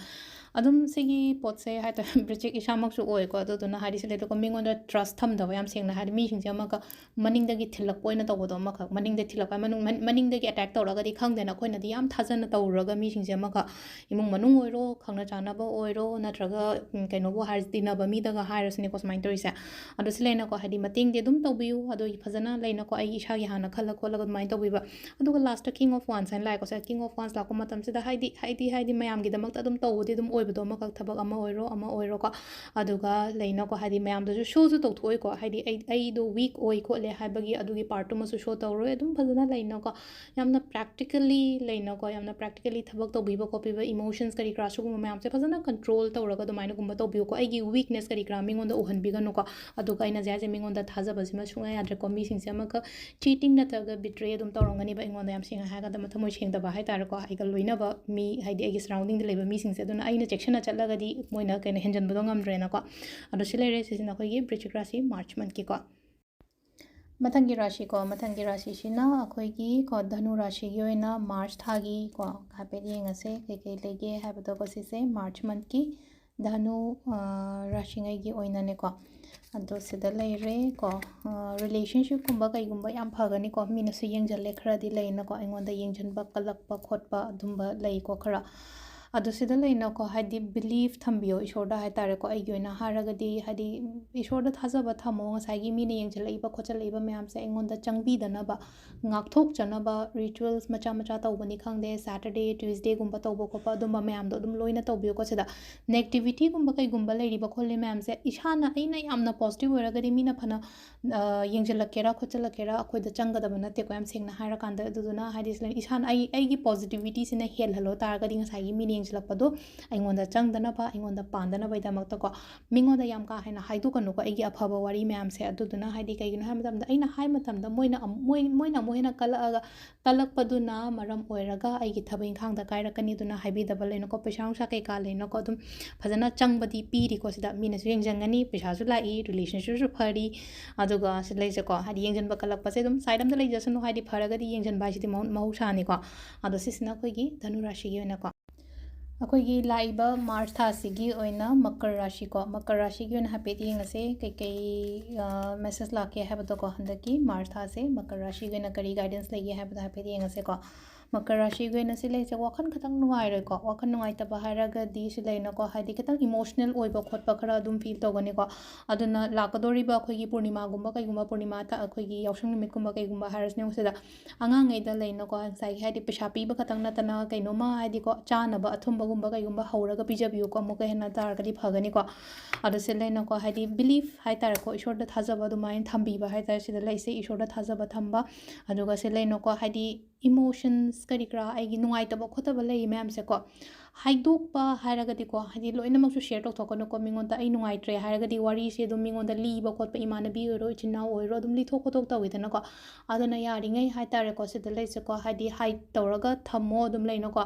ꯑꯗꯨꯝ ꯁꯤꯒꯤ ꯄꯣꯠꯁꯦ ꯍꯥꯏꯇꯥꯔꯦ ꯕ꯭ꯔꯤꯆꯤꯛ ꯏꯁꯥꯃꯛꯁꯨ ꯑꯣꯏꯀꯣ, ꯑꯗꯨꯗꯨꯅ ꯍꯥꯏꯗꯤ ꯁꯤ ꯂꯩꯗꯀꯣ, ꯃꯤꯉꯣꯟꯗ ꯇ꯭ꯔꯁ ꯊꯝꯗꯕ, ꯌꯥꯝ ꯁꯦꯡꯅ ꯍꯥꯏꯔꯗꯤ ꯃꯤꯁꯤꯡꯁꯦ ꯑꯃꯒ ꯃꯅꯤꯡꯗꯒꯤ ꯊꯤꯜꯂꯛꯄ ꯑꯣꯏꯅ ꯇꯧꯕꯗꯣ ꯑꯃꯈꯛ, ꯃꯅꯤꯡꯗ ꯊꯤꯜꯂꯛꯄ ꯃꯅꯨꯡ-, ꯃꯅꯤꯡꯗꯒꯤ ꯑꯦꯇꯦꯛ ꯇꯧꯔꯒꯗꯤ ꯈꯪꯗꯦꯅ, ꯑꯩꯈꯣꯏꯅꯗꯤ ꯌꯥꯝ ꯊꯥꯖꯅ ꯇꯧꯔꯨꯔꯒ ꯃꯤꯁꯤꯡꯁꯦ ꯑꯃꯒ ꯏꯃꯨꯡ ꯃꯅꯨꯡ ꯑꯣꯏꯔꯣ, ꯈꯪꯅ ꯆꯥꯟꯅꯕ ꯑꯣꯏꯔꯣ, ꯅꯠꯇ꯭ꯔꯒ, ꯎꯝ, ꯀꯩꯅꯣꯕꯨ ꯍꯥꯏꯔꯁꯤ, ꯇꯤꯟꯅꯕ ꯃꯤꯗꯒ ꯍꯥꯏꯔꯁꯤꯅꯦꯀꯣ, ꯁꯨꯃꯥꯏꯅ ꯇꯧꯔꯤꯁꯦ꯫ ꯑꯗꯣ ꯁꯤ ꯂꯩꯅꯀꯣ, ꯍꯥꯏꯗꯤ ꯃꯇꯦꯡꯗꯤ ꯑꯗꯨꯝ ꯇꯧꯕꯤꯌꯨ, ꯑꯗꯣ ꯐꯖꯅ ꯂꯩꯅꯀꯣ, ꯑꯩꯒꯤ ꯏꯁꯥꯒꯤ ꯍꯥꯟꯅ ꯈꯜꯂ ꯈꯣꯠꯂꯒ ꯑꯗꯨꯃꯥꯏꯅ ꯇꯧꯕꯤꯕ꯫ ꯑꯗꯨꯒ ꯂꯥꯁꯇ ꯀꯤꯡ ꯑꯣꯐ ꯋꯥꯟꯁ ꯍꯥꯏꯅ ꯂꯥꯛꯑꯦꯀꯣ꯫ ꯁꯦ, ꯀꯤꯡ ꯑꯣꯐ ꯋꯥꯟꯁ ꯂꯥꯛꯄ ꯃꯇꯝꯁꯤꯗ ꯍꯥꯏꯗꯤ, ꯍꯥꯏꯗꯤ, ꯍꯥꯏꯗꯤ ꯃꯌꯥꯝꯒꯤꯗꯃꯛꯇ ꯑꯗꯨꯝ ꯇꯧꯕꯗꯤ ꯑꯗꯨꯝ ꯑꯣꯏꯕꯗꯣ, ꯑꯃꯈꯛ ꯊꯕꯛ ꯑꯃ ꯑꯣꯏꯔꯣ, ꯑꯃ ꯑꯣꯏꯔꯣꯀꯣ꯫ ꯑꯗꯨꯒ ꯂꯩꯅꯀꯣ, ꯍꯥꯏꯗꯤ ꯃꯌꯥꯝꯗꯁꯨ ꯁꯣꯁꯨ ꯇꯧꯊꯣꯛꯑꯣꯏꯀꯣ, ꯍꯥꯏꯗꯤ ꯑꯩ, ꯑꯩꯗꯣ ꯋꯤꯛ ꯑꯣꯏ ꯈꯣꯠꯂꯦ ꯍꯥꯏꯕꯒꯤ ꯑꯗꯨꯒꯤ ꯄꯥꯔꯠꯇꯨꯃꯁꯨ ꯁꯣ ꯇꯧꯔꯣꯏ꯫ ꯑꯗꯨꯝ ꯐꯖꯅ ꯂꯩꯅꯀꯣ, ꯌꯥꯝꯅ ꯄ꯭ꯔꯦꯛꯇꯤꯀꯦꯜꯂꯤ ꯂꯩꯅꯀꯣ, ꯌꯥꯝꯅ ꯄ꯭ꯔꯦꯛꯇꯤꯀꯦꯜꯂꯤ ꯊꯕꯛ ꯇꯧꯕꯤꯕ ꯈꯣꯠꯄꯤꯕ, ꯏꯃꯣꯁꯟꯁ ꯀꯔꯤ ꯀꯔꯥ ꯁꯤꯒꯨꯝꯕ ꯃꯌꯥꯝꯁꯦ ꯐꯖꯅ ꯀꯟꯇ꯭ꯔꯣꯜ ꯇꯧꯔꯒ ꯑꯗꯨꯃꯥꯏꯅꯒꯨꯝꯕ ꯇꯧꯕꯤꯌꯨꯀꯣ꯫ ꯑꯩꯒꯤ ꯋꯤꯛꯅꯦꯁ ꯀꯔꯤ ꯀꯔꯥ ꯃꯤꯉꯣꯟꯗ ꯎꯍꯟꯕꯤꯒꯅꯨꯀꯣ꯫ ꯑꯗꯨꯒ ꯑꯩꯅ ꯍꯧꯖꯤꯛ ꯍꯥꯏꯁꯦ, ꯃꯤꯉꯣꯟꯗ ꯊꯥꯖꯕꯁꯤꯃ ꯁꯨꯡꯌꯥ ꯌꯥꯗ꯭ꯔꯦꯀꯣ꯫ ꯃꯤꯁꯤꯡꯁꯦ ꯑꯃꯈꯛ ꯆꯤꯇꯤꯡ ꯅꯠꯇ꯭ꯔꯒ ꯕꯤꯇ꯭ꯔꯦ ꯑꯗꯨꯝ ꯇꯧꯔꯝꯒꯅꯤꯕ, ꯑꯩꯉꯣꯟꯗ ꯌꯥꯝ ꯁꯦꯡꯅ ꯍꯥꯏꯔꯀꯥꯟꯗ ꯃꯊꯃꯣꯏ ꯁꯦꯡꯗꯕ ꯍꯥꯏꯇꯥꯔꯦꯀꯣ, ꯑꯩꯒ ꯂꯣꯏꯅꯕ ꯃꯤ, ꯍꯥꯏꯗꯤ ꯑꯩꯒꯤ ꯁꯔꯥꯎꯟꯗꯤꯡꯗ ꯂꯩꯕ ꯃꯤꯁꯤꯡꯁꯦ꯫ ꯑꯗꯨꯅ ꯑꯩꯅ ꯆꯦꯛꯁꯤꯟꯅ ꯆꯠꯂꯒꯗꯤ ꯃꯣꯏꯅ ꯀꯩꯅꯣ ꯍꯦꯟꯖꯟꯕꯗꯣ ꯉꯝꯗ꯭ꯔꯦꯅꯀꯣ꯫ ꯑꯗꯣ ꯁꯤ ꯂꯩꯔꯦ, ꯁꯤꯁꯤꯅ ꯑꯩꯈꯣꯏꯒꯤ ꯕ꯭ꯔꯤꯆꯤꯛ ꯔꯥꯁꯤ ꯃꯥꯔꯆ ꯃꯟꯊꯀꯤꯀꯣ꯫ ꯃꯊꯪꯒꯤ ꯔꯥꯁꯤꯀꯣ, ꯃꯊꯪꯒꯤ ꯔꯥꯁꯤꯁꯤꯅ ꯑꯩꯈꯣꯏꯒꯤ ꯀꯣ, ꯙꯅꯨ ꯔꯥꯁꯤꯒꯤ ꯑꯣꯏꯅ ꯃꯥꯔꯆ ꯊꯥꯒꯤ ꯀꯣ, ꯍꯥꯏꯐꯦꯠ ꯌꯦꯡꯉꯁꯦ ꯀꯩꯀꯩ ꯂꯩꯒꯦ ꯍꯥꯏꯕꯗꯣꯀꯣ꯫ ꯁꯤꯁꯦ ꯃꯥꯔꯆ ꯃꯟꯊꯀꯤ ꯙꯅꯨ, ꯑ, ꯔꯥꯁꯤꯉꯩꯒꯤ ꯑꯣꯏꯅꯅꯦꯀꯣ꯫ ꯑꯗꯣ ꯁꯤꯗ ꯂꯩꯔꯦ ꯀꯣ, ꯑ, ꯔꯤꯂꯦꯁꯟꯁꯤꯞꯀꯨꯝꯕ ꯀꯩꯒꯨꯝꯕ ꯌꯥꯝ ꯐꯒꯅꯤꯀꯣ, ꯃꯤꯅꯁꯨ ꯌꯦꯡꯁꯤꯜꯂꯦ ꯈꯔꯗꯤ ꯂꯩꯅꯀꯣ, ꯑꯩꯉꯣꯟꯗ ꯌꯦꯡꯁꯤꯟꯕ ꯀꯜꯂꯛꯄ ꯈꯣꯠꯄ ꯑꯗꯨꯝꯕ ꯂꯩꯀꯣ ꯈꯔ꯫ ꯑꯗꯣ ꯁꯤꯗ ꯂꯩꯅꯀꯣ, ꯍꯥꯏꯗꯤ ꯕꯤꯂꯤꯐ ꯊꯝꯕꯤꯌꯣ ꯏꯁꯣꯔꯗ ꯍꯥꯏꯇꯥꯔꯦꯀꯣ꯫ ꯑꯩꯒꯤ ꯑꯣꯏꯅ ꯍꯥꯏꯔꯒꯗꯤ, ꯍꯥꯏꯗꯤ ꯏꯁꯣꯔꯗ ꯊꯥꯖꯕ ꯊꯝꯃꯣ, ꯉꯁꯥꯏꯒꯤ ꯃꯤꯅ ꯌꯦꯡꯁꯤꯜꯂꯛꯏꯕ ꯈꯣꯠꯆꯜꯂꯛꯏꯕ ꯃꯌꯥꯝꯁꯦ ꯑꯩꯉꯣꯟꯗ ꯆꯪꯕꯤꯗꯅꯕ, ꯉꯥꯛꯊꯣꯛꯆꯅꯕ ꯔꯤꯆꯨꯋꯦꯜꯁ ꯃꯆꯥ ꯃꯆꯥ ꯇꯧꯕꯅꯤ ꯈꯪꯗꯦ, ꯁꯦꯇꯔꯗꯦ, ꯇ꯭ꯌꯨꯁꯗꯦꯒꯨꯝꯕ ꯇꯧꯕ ꯈꯣꯠꯄ, ꯑꯗꯨꯝꯕ ꯃꯌꯥꯝꯗꯣ ꯑꯗꯨꯝ ꯂꯣꯏꯅ ꯇꯧꯕꯤꯌꯨꯀꯣ꯫ ꯁꯤꯗ ꯅꯦꯒꯦꯇꯤꯚꯤꯇꯤꯒꯨꯝꯕ ꯀꯩꯒꯨꯝꯕ ꯂꯩꯔꯤꯕ ꯈꯣꯠꯂꯤ ꯃꯌꯥꯝꯁꯦ, ꯏꯁꯥꯅ, ꯑꯩꯅ ꯌꯥꯝꯅ ꯄꯣꯖꯤꯇꯤꯚ ꯑꯣꯏꯔꯒꯗꯤ ꯃꯤꯅ ꯐꯅ, ꯑ, ꯌꯦꯡꯁꯤꯜꯂꯛꯀꯦꯔꯥ ꯈꯣꯠꯆꯜꯂꯛꯀꯦꯔꯥ ꯑꯩꯈꯣꯏꯗ ꯆꯪꯒꯗꯕ ꯅꯠꯇꯦꯀꯣ, ꯌꯥꯝ ꯁꯦꯡꯅ ꯍꯥꯏꯔꯀꯥꯟꯗ꯫ ꯑꯗꯨꯗꯨꯅ ꯍꯥꯏꯗꯤ ꯁꯤꯗ ꯏꯁꯥꯅ, ꯑꯩ, ꯑꯩꯒꯤ ꯄꯣꯖꯤꯇꯤꯚꯤꯇꯤꯁꯤꯅ ꯍꯦꯜꯍꯜꯂꯣ ꯇꯥꯔꯒꯗꯤ ꯉꯁꯥꯏꯒꯤ ꯃꯤꯅ ꯌꯦꯡꯁꯤꯜꯂꯛꯄꯗꯣ ꯑꯩꯉꯣꯟꯗ ꯆꯪꯗꯅꯕ, ꯑꯩꯉꯣꯟꯗ ꯄꯥꯟꯗꯅꯕꯒꯤꯗꯃꯛꯇꯀꯣ, ꯃꯤꯉꯣꯟꯗ ꯌꯥꯝ ꯀꯥ ꯍꯦꯟꯅ ꯍꯥꯏꯗꯣꯛꯀꯅꯨꯀꯣ ꯑꯩꯒꯤ ꯑꯐꯕ ꯋꯥꯔꯤ ꯃꯌꯥꯝꯁꯦ꯫ ꯑꯗꯨꯗꯨꯅ ꯍꯥꯏꯗꯤ ꯀꯩꯒꯤꯅꯣ ꯍꯥꯏꯕ ꯃꯇꯝꯗ ꯑꯩꯅ ꯍꯥꯏ ꯃꯇꯝꯗ ꯃꯣꯏꯅ ꯑꯃꯨ-, ꯃꯣꯏ, ꯃꯣꯏꯅ ꯑꯃꯨꯛ ꯍꯦꯟꯅ ꯀꯜꯂꯛꯑꯒ, ꯀꯜꯂꯛꯄꯗꯨꯅ ꯃꯔꯝ ꯑꯣꯏꯔꯒ ꯑꯩꯒꯤ ꯊꯕꯛ ꯏꯪꯈꯥꯡꯗ ꯀꯥꯏꯔꯛꯀꯅꯤ꯫ ꯑꯗꯨꯅ ꯍꯥꯏꯕꯤꯗꯕ ꯂꯩꯅꯀꯣ, ꯄꯩꯁꯥ ꯅꯨꯡꯁꯥ ꯀꯩꯀꯥ ꯂꯩꯅꯀꯣ, ꯑꯗꯨꯝ ꯐꯖꯅ ꯆꯪꯕꯗꯤ ꯄꯤꯔꯤꯀꯣ꯫ ꯁꯤꯗ ꯃꯤꯅꯁꯨ ꯌꯦꯡꯁꯤꯟꯒꯅꯤ, ꯄꯩꯁꯥꯁꯨ ꯂꯥꯛꯏ, ꯔꯤꯂꯦꯁꯟꯁꯤꯞꯁꯨ ꯐꯔꯤ꯫ ꯑꯗꯨꯒ ꯁꯤ ꯂꯩꯁꯦꯀꯣ, ꯍꯥꯏꯗꯤ ꯌꯦꯡꯁꯤꯟꯕ ꯀꯜꯂꯛꯄꯁꯦ ꯑꯗꯨꯝ ꯁꯥꯏꯠ ꯑꯝꯗ ꯂꯩꯖꯁꯅꯨ, ꯍꯥꯏꯗꯤ ꯐꯔꯒꯗꯤ ꯌꯦꯡꯁꯤꯟꯕ ꯍꯥꯏꯁꯤꯗꯤ ꯃꯍꯧ-, ꯃꯍꯧꯁꯥꯅꯤꯀꯣ꯫ ꯑꯗꯣ ꯁꯤꯁꯤꯅ ꯑꯩꯈꯣꯏꯒꯤ ꯙꯅꯨ ꯔꯥꯁꯤꯒꯤ ꯑꯣꯏꯅꯀꯣ꯫ ꯑꯩꯈꯣꯏꯒꯤ ꯂꯥꯛꯏꯕ ꯃꯥꯔꯆ ꯊꯥꯁꯤꯒꯤ ꯑꯣꯏꯅ ꯃꯀꯔ ꯔꯥꯁꯤꯀꯣ, ꯃꯀꯔ ꯔꯥꯁꯤꯒꯤ ꯑꯣꯏꯅ ꯍꯥꯏꯐꯦꯠ ꯌꯦꯡꯉꯁꯦ, ꯀꯩꯀꯩ, ꯑ, ꯃꯦꯁꯦꯖ ꯂꯥꯛꯀꯦ ꯍꯥꯏꯕꯗꯣꯀꯣ꯫ ꯍꯟꯗꯛꯀꯤ ꯃꯥꯔꯆ ꯊꯥꯁꯦ ꯃꯀꯔ ꯔꯥꯁꯤꯒꯤ ꯑꯣꯏꯅ ꯀꯔꯤ ꯒꯥꯏꯗꯦꯟꯁ ꯂꯩꯒꯦ ꯍꯥꯏꯕꯗꯣ ꯍꯥꯏꯐꯦꯠ ꯌꯦꯡꯉꯁꯦꯀꯣ꯫ ꯃꯀꯔ ꯔꯥꯁꯤꯒꯤ ꯑꯣꯏꯅ ꯁꯤ ꯂꯩꯁꯦ, ꯋꯥꯈꯜ ꯈꯤꯇꯪ ꯅꯨꯡꯉꯥꯏꯔꯣꯏꯀꯣ꯫ ꯋꯥꯈꯜ ꯅꯨꯡꯉꯥꯏꯇꯕ ꯍꯥꯏꯔꯒꯗꯤ ꯁꯤ ꯂꯩꯅꯀꯣ, ꯍꯥꯏꯗꯤ ꯈꯤꯇꯪ ꯏꯃꯣꯁꯅꯦꯜ ꯑꯣꯏꯕ ꯈꯣꯠꯄ ꯈꯔ ꯑꯗꯨꯝ ꯐꯤꯜ ꯇꯧꯒꯅꯤꯀꯣ꯫ ꯑꯗꯨꯅ ꯂꯥꯛꯀꯗꯧꯔꯤꯕ ꯑꯩꯈꯣꯏꯒꯤ ꯄꯨꯔꯅꯤꯃꯥꯒꯨꯝꯕ ꯀꯩꯒꯨꯝꯕ, ꯄꯨꯔꯅꯤꯃꯥ ꯊ-, ꯑꯩꯈꯣꯏꯒꯤ ꯌꯥꯎꯁꯪ ꯅꯨꯃꯤꯠꯀꯨꯝꯕ ꯀꯩꯒꯨꯝꯕ ꯍꯥꯏꯔꯁꯤꯅꯦ, ꯁꯤꯗ ꯑꯉꯥꯡꯉꯩꯗ ꯂꯩꯅꯀꯣ, ꯉꯁꯥꯏꯒꯤ ꯍꯥꯏꯗꯤ ꯄꯩꯁꯥ ꯄꯤꯕ ꯈꯛꯇꯪ ꯅꯠꯇꯅ ꯀꯩꯅꯣꯝꯃ ꯍꯥꯏꯗꯤꯀꯣ, ꯆꯥꯅꯕ ꯑꯊꯨꯝꯕꯒꯨꯝꯕ ꯀꯩꯒꯨꯝꯕ ꯍꯧꯔꯒ ꯄꯤꯖꯕꯤꯌꯨꯀꯣ, ꯑꯃꯨꯛꯀ ꯍꯦꯟꯅ ꯇꯥꯔꯒꯗꯤ ꯐꯒꯅꯤꯀꯣ꯫ ꯑꯗꯣ ꯁꯤ ꯂꯩꯅꯀꯣ, ꯍꯥꯏꯗꯤ ꯕꯤꯂꯤꯐ ꯍꯥꯏꯇꯥꯔꯦꯀꯣ, ꯏꯁꯣꯔꯗ ꯊꯥꯖꯕ ꯑꯗꯨꯃꯥꯏꯅ ꯊꯝꯕꯤꯕ ꯍꯥꯏꯇꯥꯔꯦ꯫ ꯁꯤꯗ ꯂꯩꯁꯦ ꯏꯁꯣꯔꯗ ꯊꯥꯖꯕ ꯊꯝꯕ, ꯑꯗꯨꯒ ꯁꯤ ꯂꯩꯅꯀꯣ, ꯍꯥꯏꯗꯤ ꯏꯃꯣꯁꯟꯁ ꯀꯔꯤ ꯀꯔꯥ, ꯑꯩꯒꯤ ꯅꯨꯡꯉꯥꯏꯇꯕ ꯈꯣꯠꯇꯕ ꯂꯩꯔꯤ ꯃꯌꯥꯝꯁꯦꯀꯣ, ꯍꯥꯏꯗꯣꯛꯄ ꯍꯥꯏꯔꯒꯗꯤꯀꯣ, ꯍꯥꯏꯗꯤ ꯂꯣꯏꯅꯃꯛꯁꯨ ꯁꯦꯌꯔ ꯇꯧꯊꯣꯛꯀꯅꯨꯀꯣ ꯃꯤꯉꯣꯟꯗ꯫ ꯑꯩ ꯅꯨꯡꯉꯥꯏꯇ꯭ꯔꯦ ꯍꯥꯏꯔꯒꯗꯤ ꯋꯥꯔꯤꯁꯦ ꯑꯗꯨꯝ ꯃꯤꯉꯣꯟꯗ ꯂꯤꯕ ꯈꯣꯠꯄ, ꯏꯃꯥꯟꯅꯕꯤ ꯑꯣꯏꯔꯣ, ꯏꯆꯤꯟ ꯏꯅꯥꯎ ꯑꯣꯏꯔꯣ, ꯑꯗꯨꯝ ꯂꯤꯊꯣꯛ ꯈꯣꯠꯇꯣꯛ ꯇꯧꯋꯤꯗꯅꯀꯣ꯫ ꯑꯗꯨꯅ ꯌꯥꯔꯤꯉꯩ ꯍꯥꯏꯇꯥꯔꯦꯀꯣ, ꯁꯤꯗ ꯂꯩꯁꯦꯀꯣ, ꯍꯥꯏꯗꯤ ꯍꯥꯏꯠ ꯇꯧꯔꯒ ꯊꯝꯃꯣ ꯑꯗꯨꯝ ꯂꯩꯅꯀꯣ꯫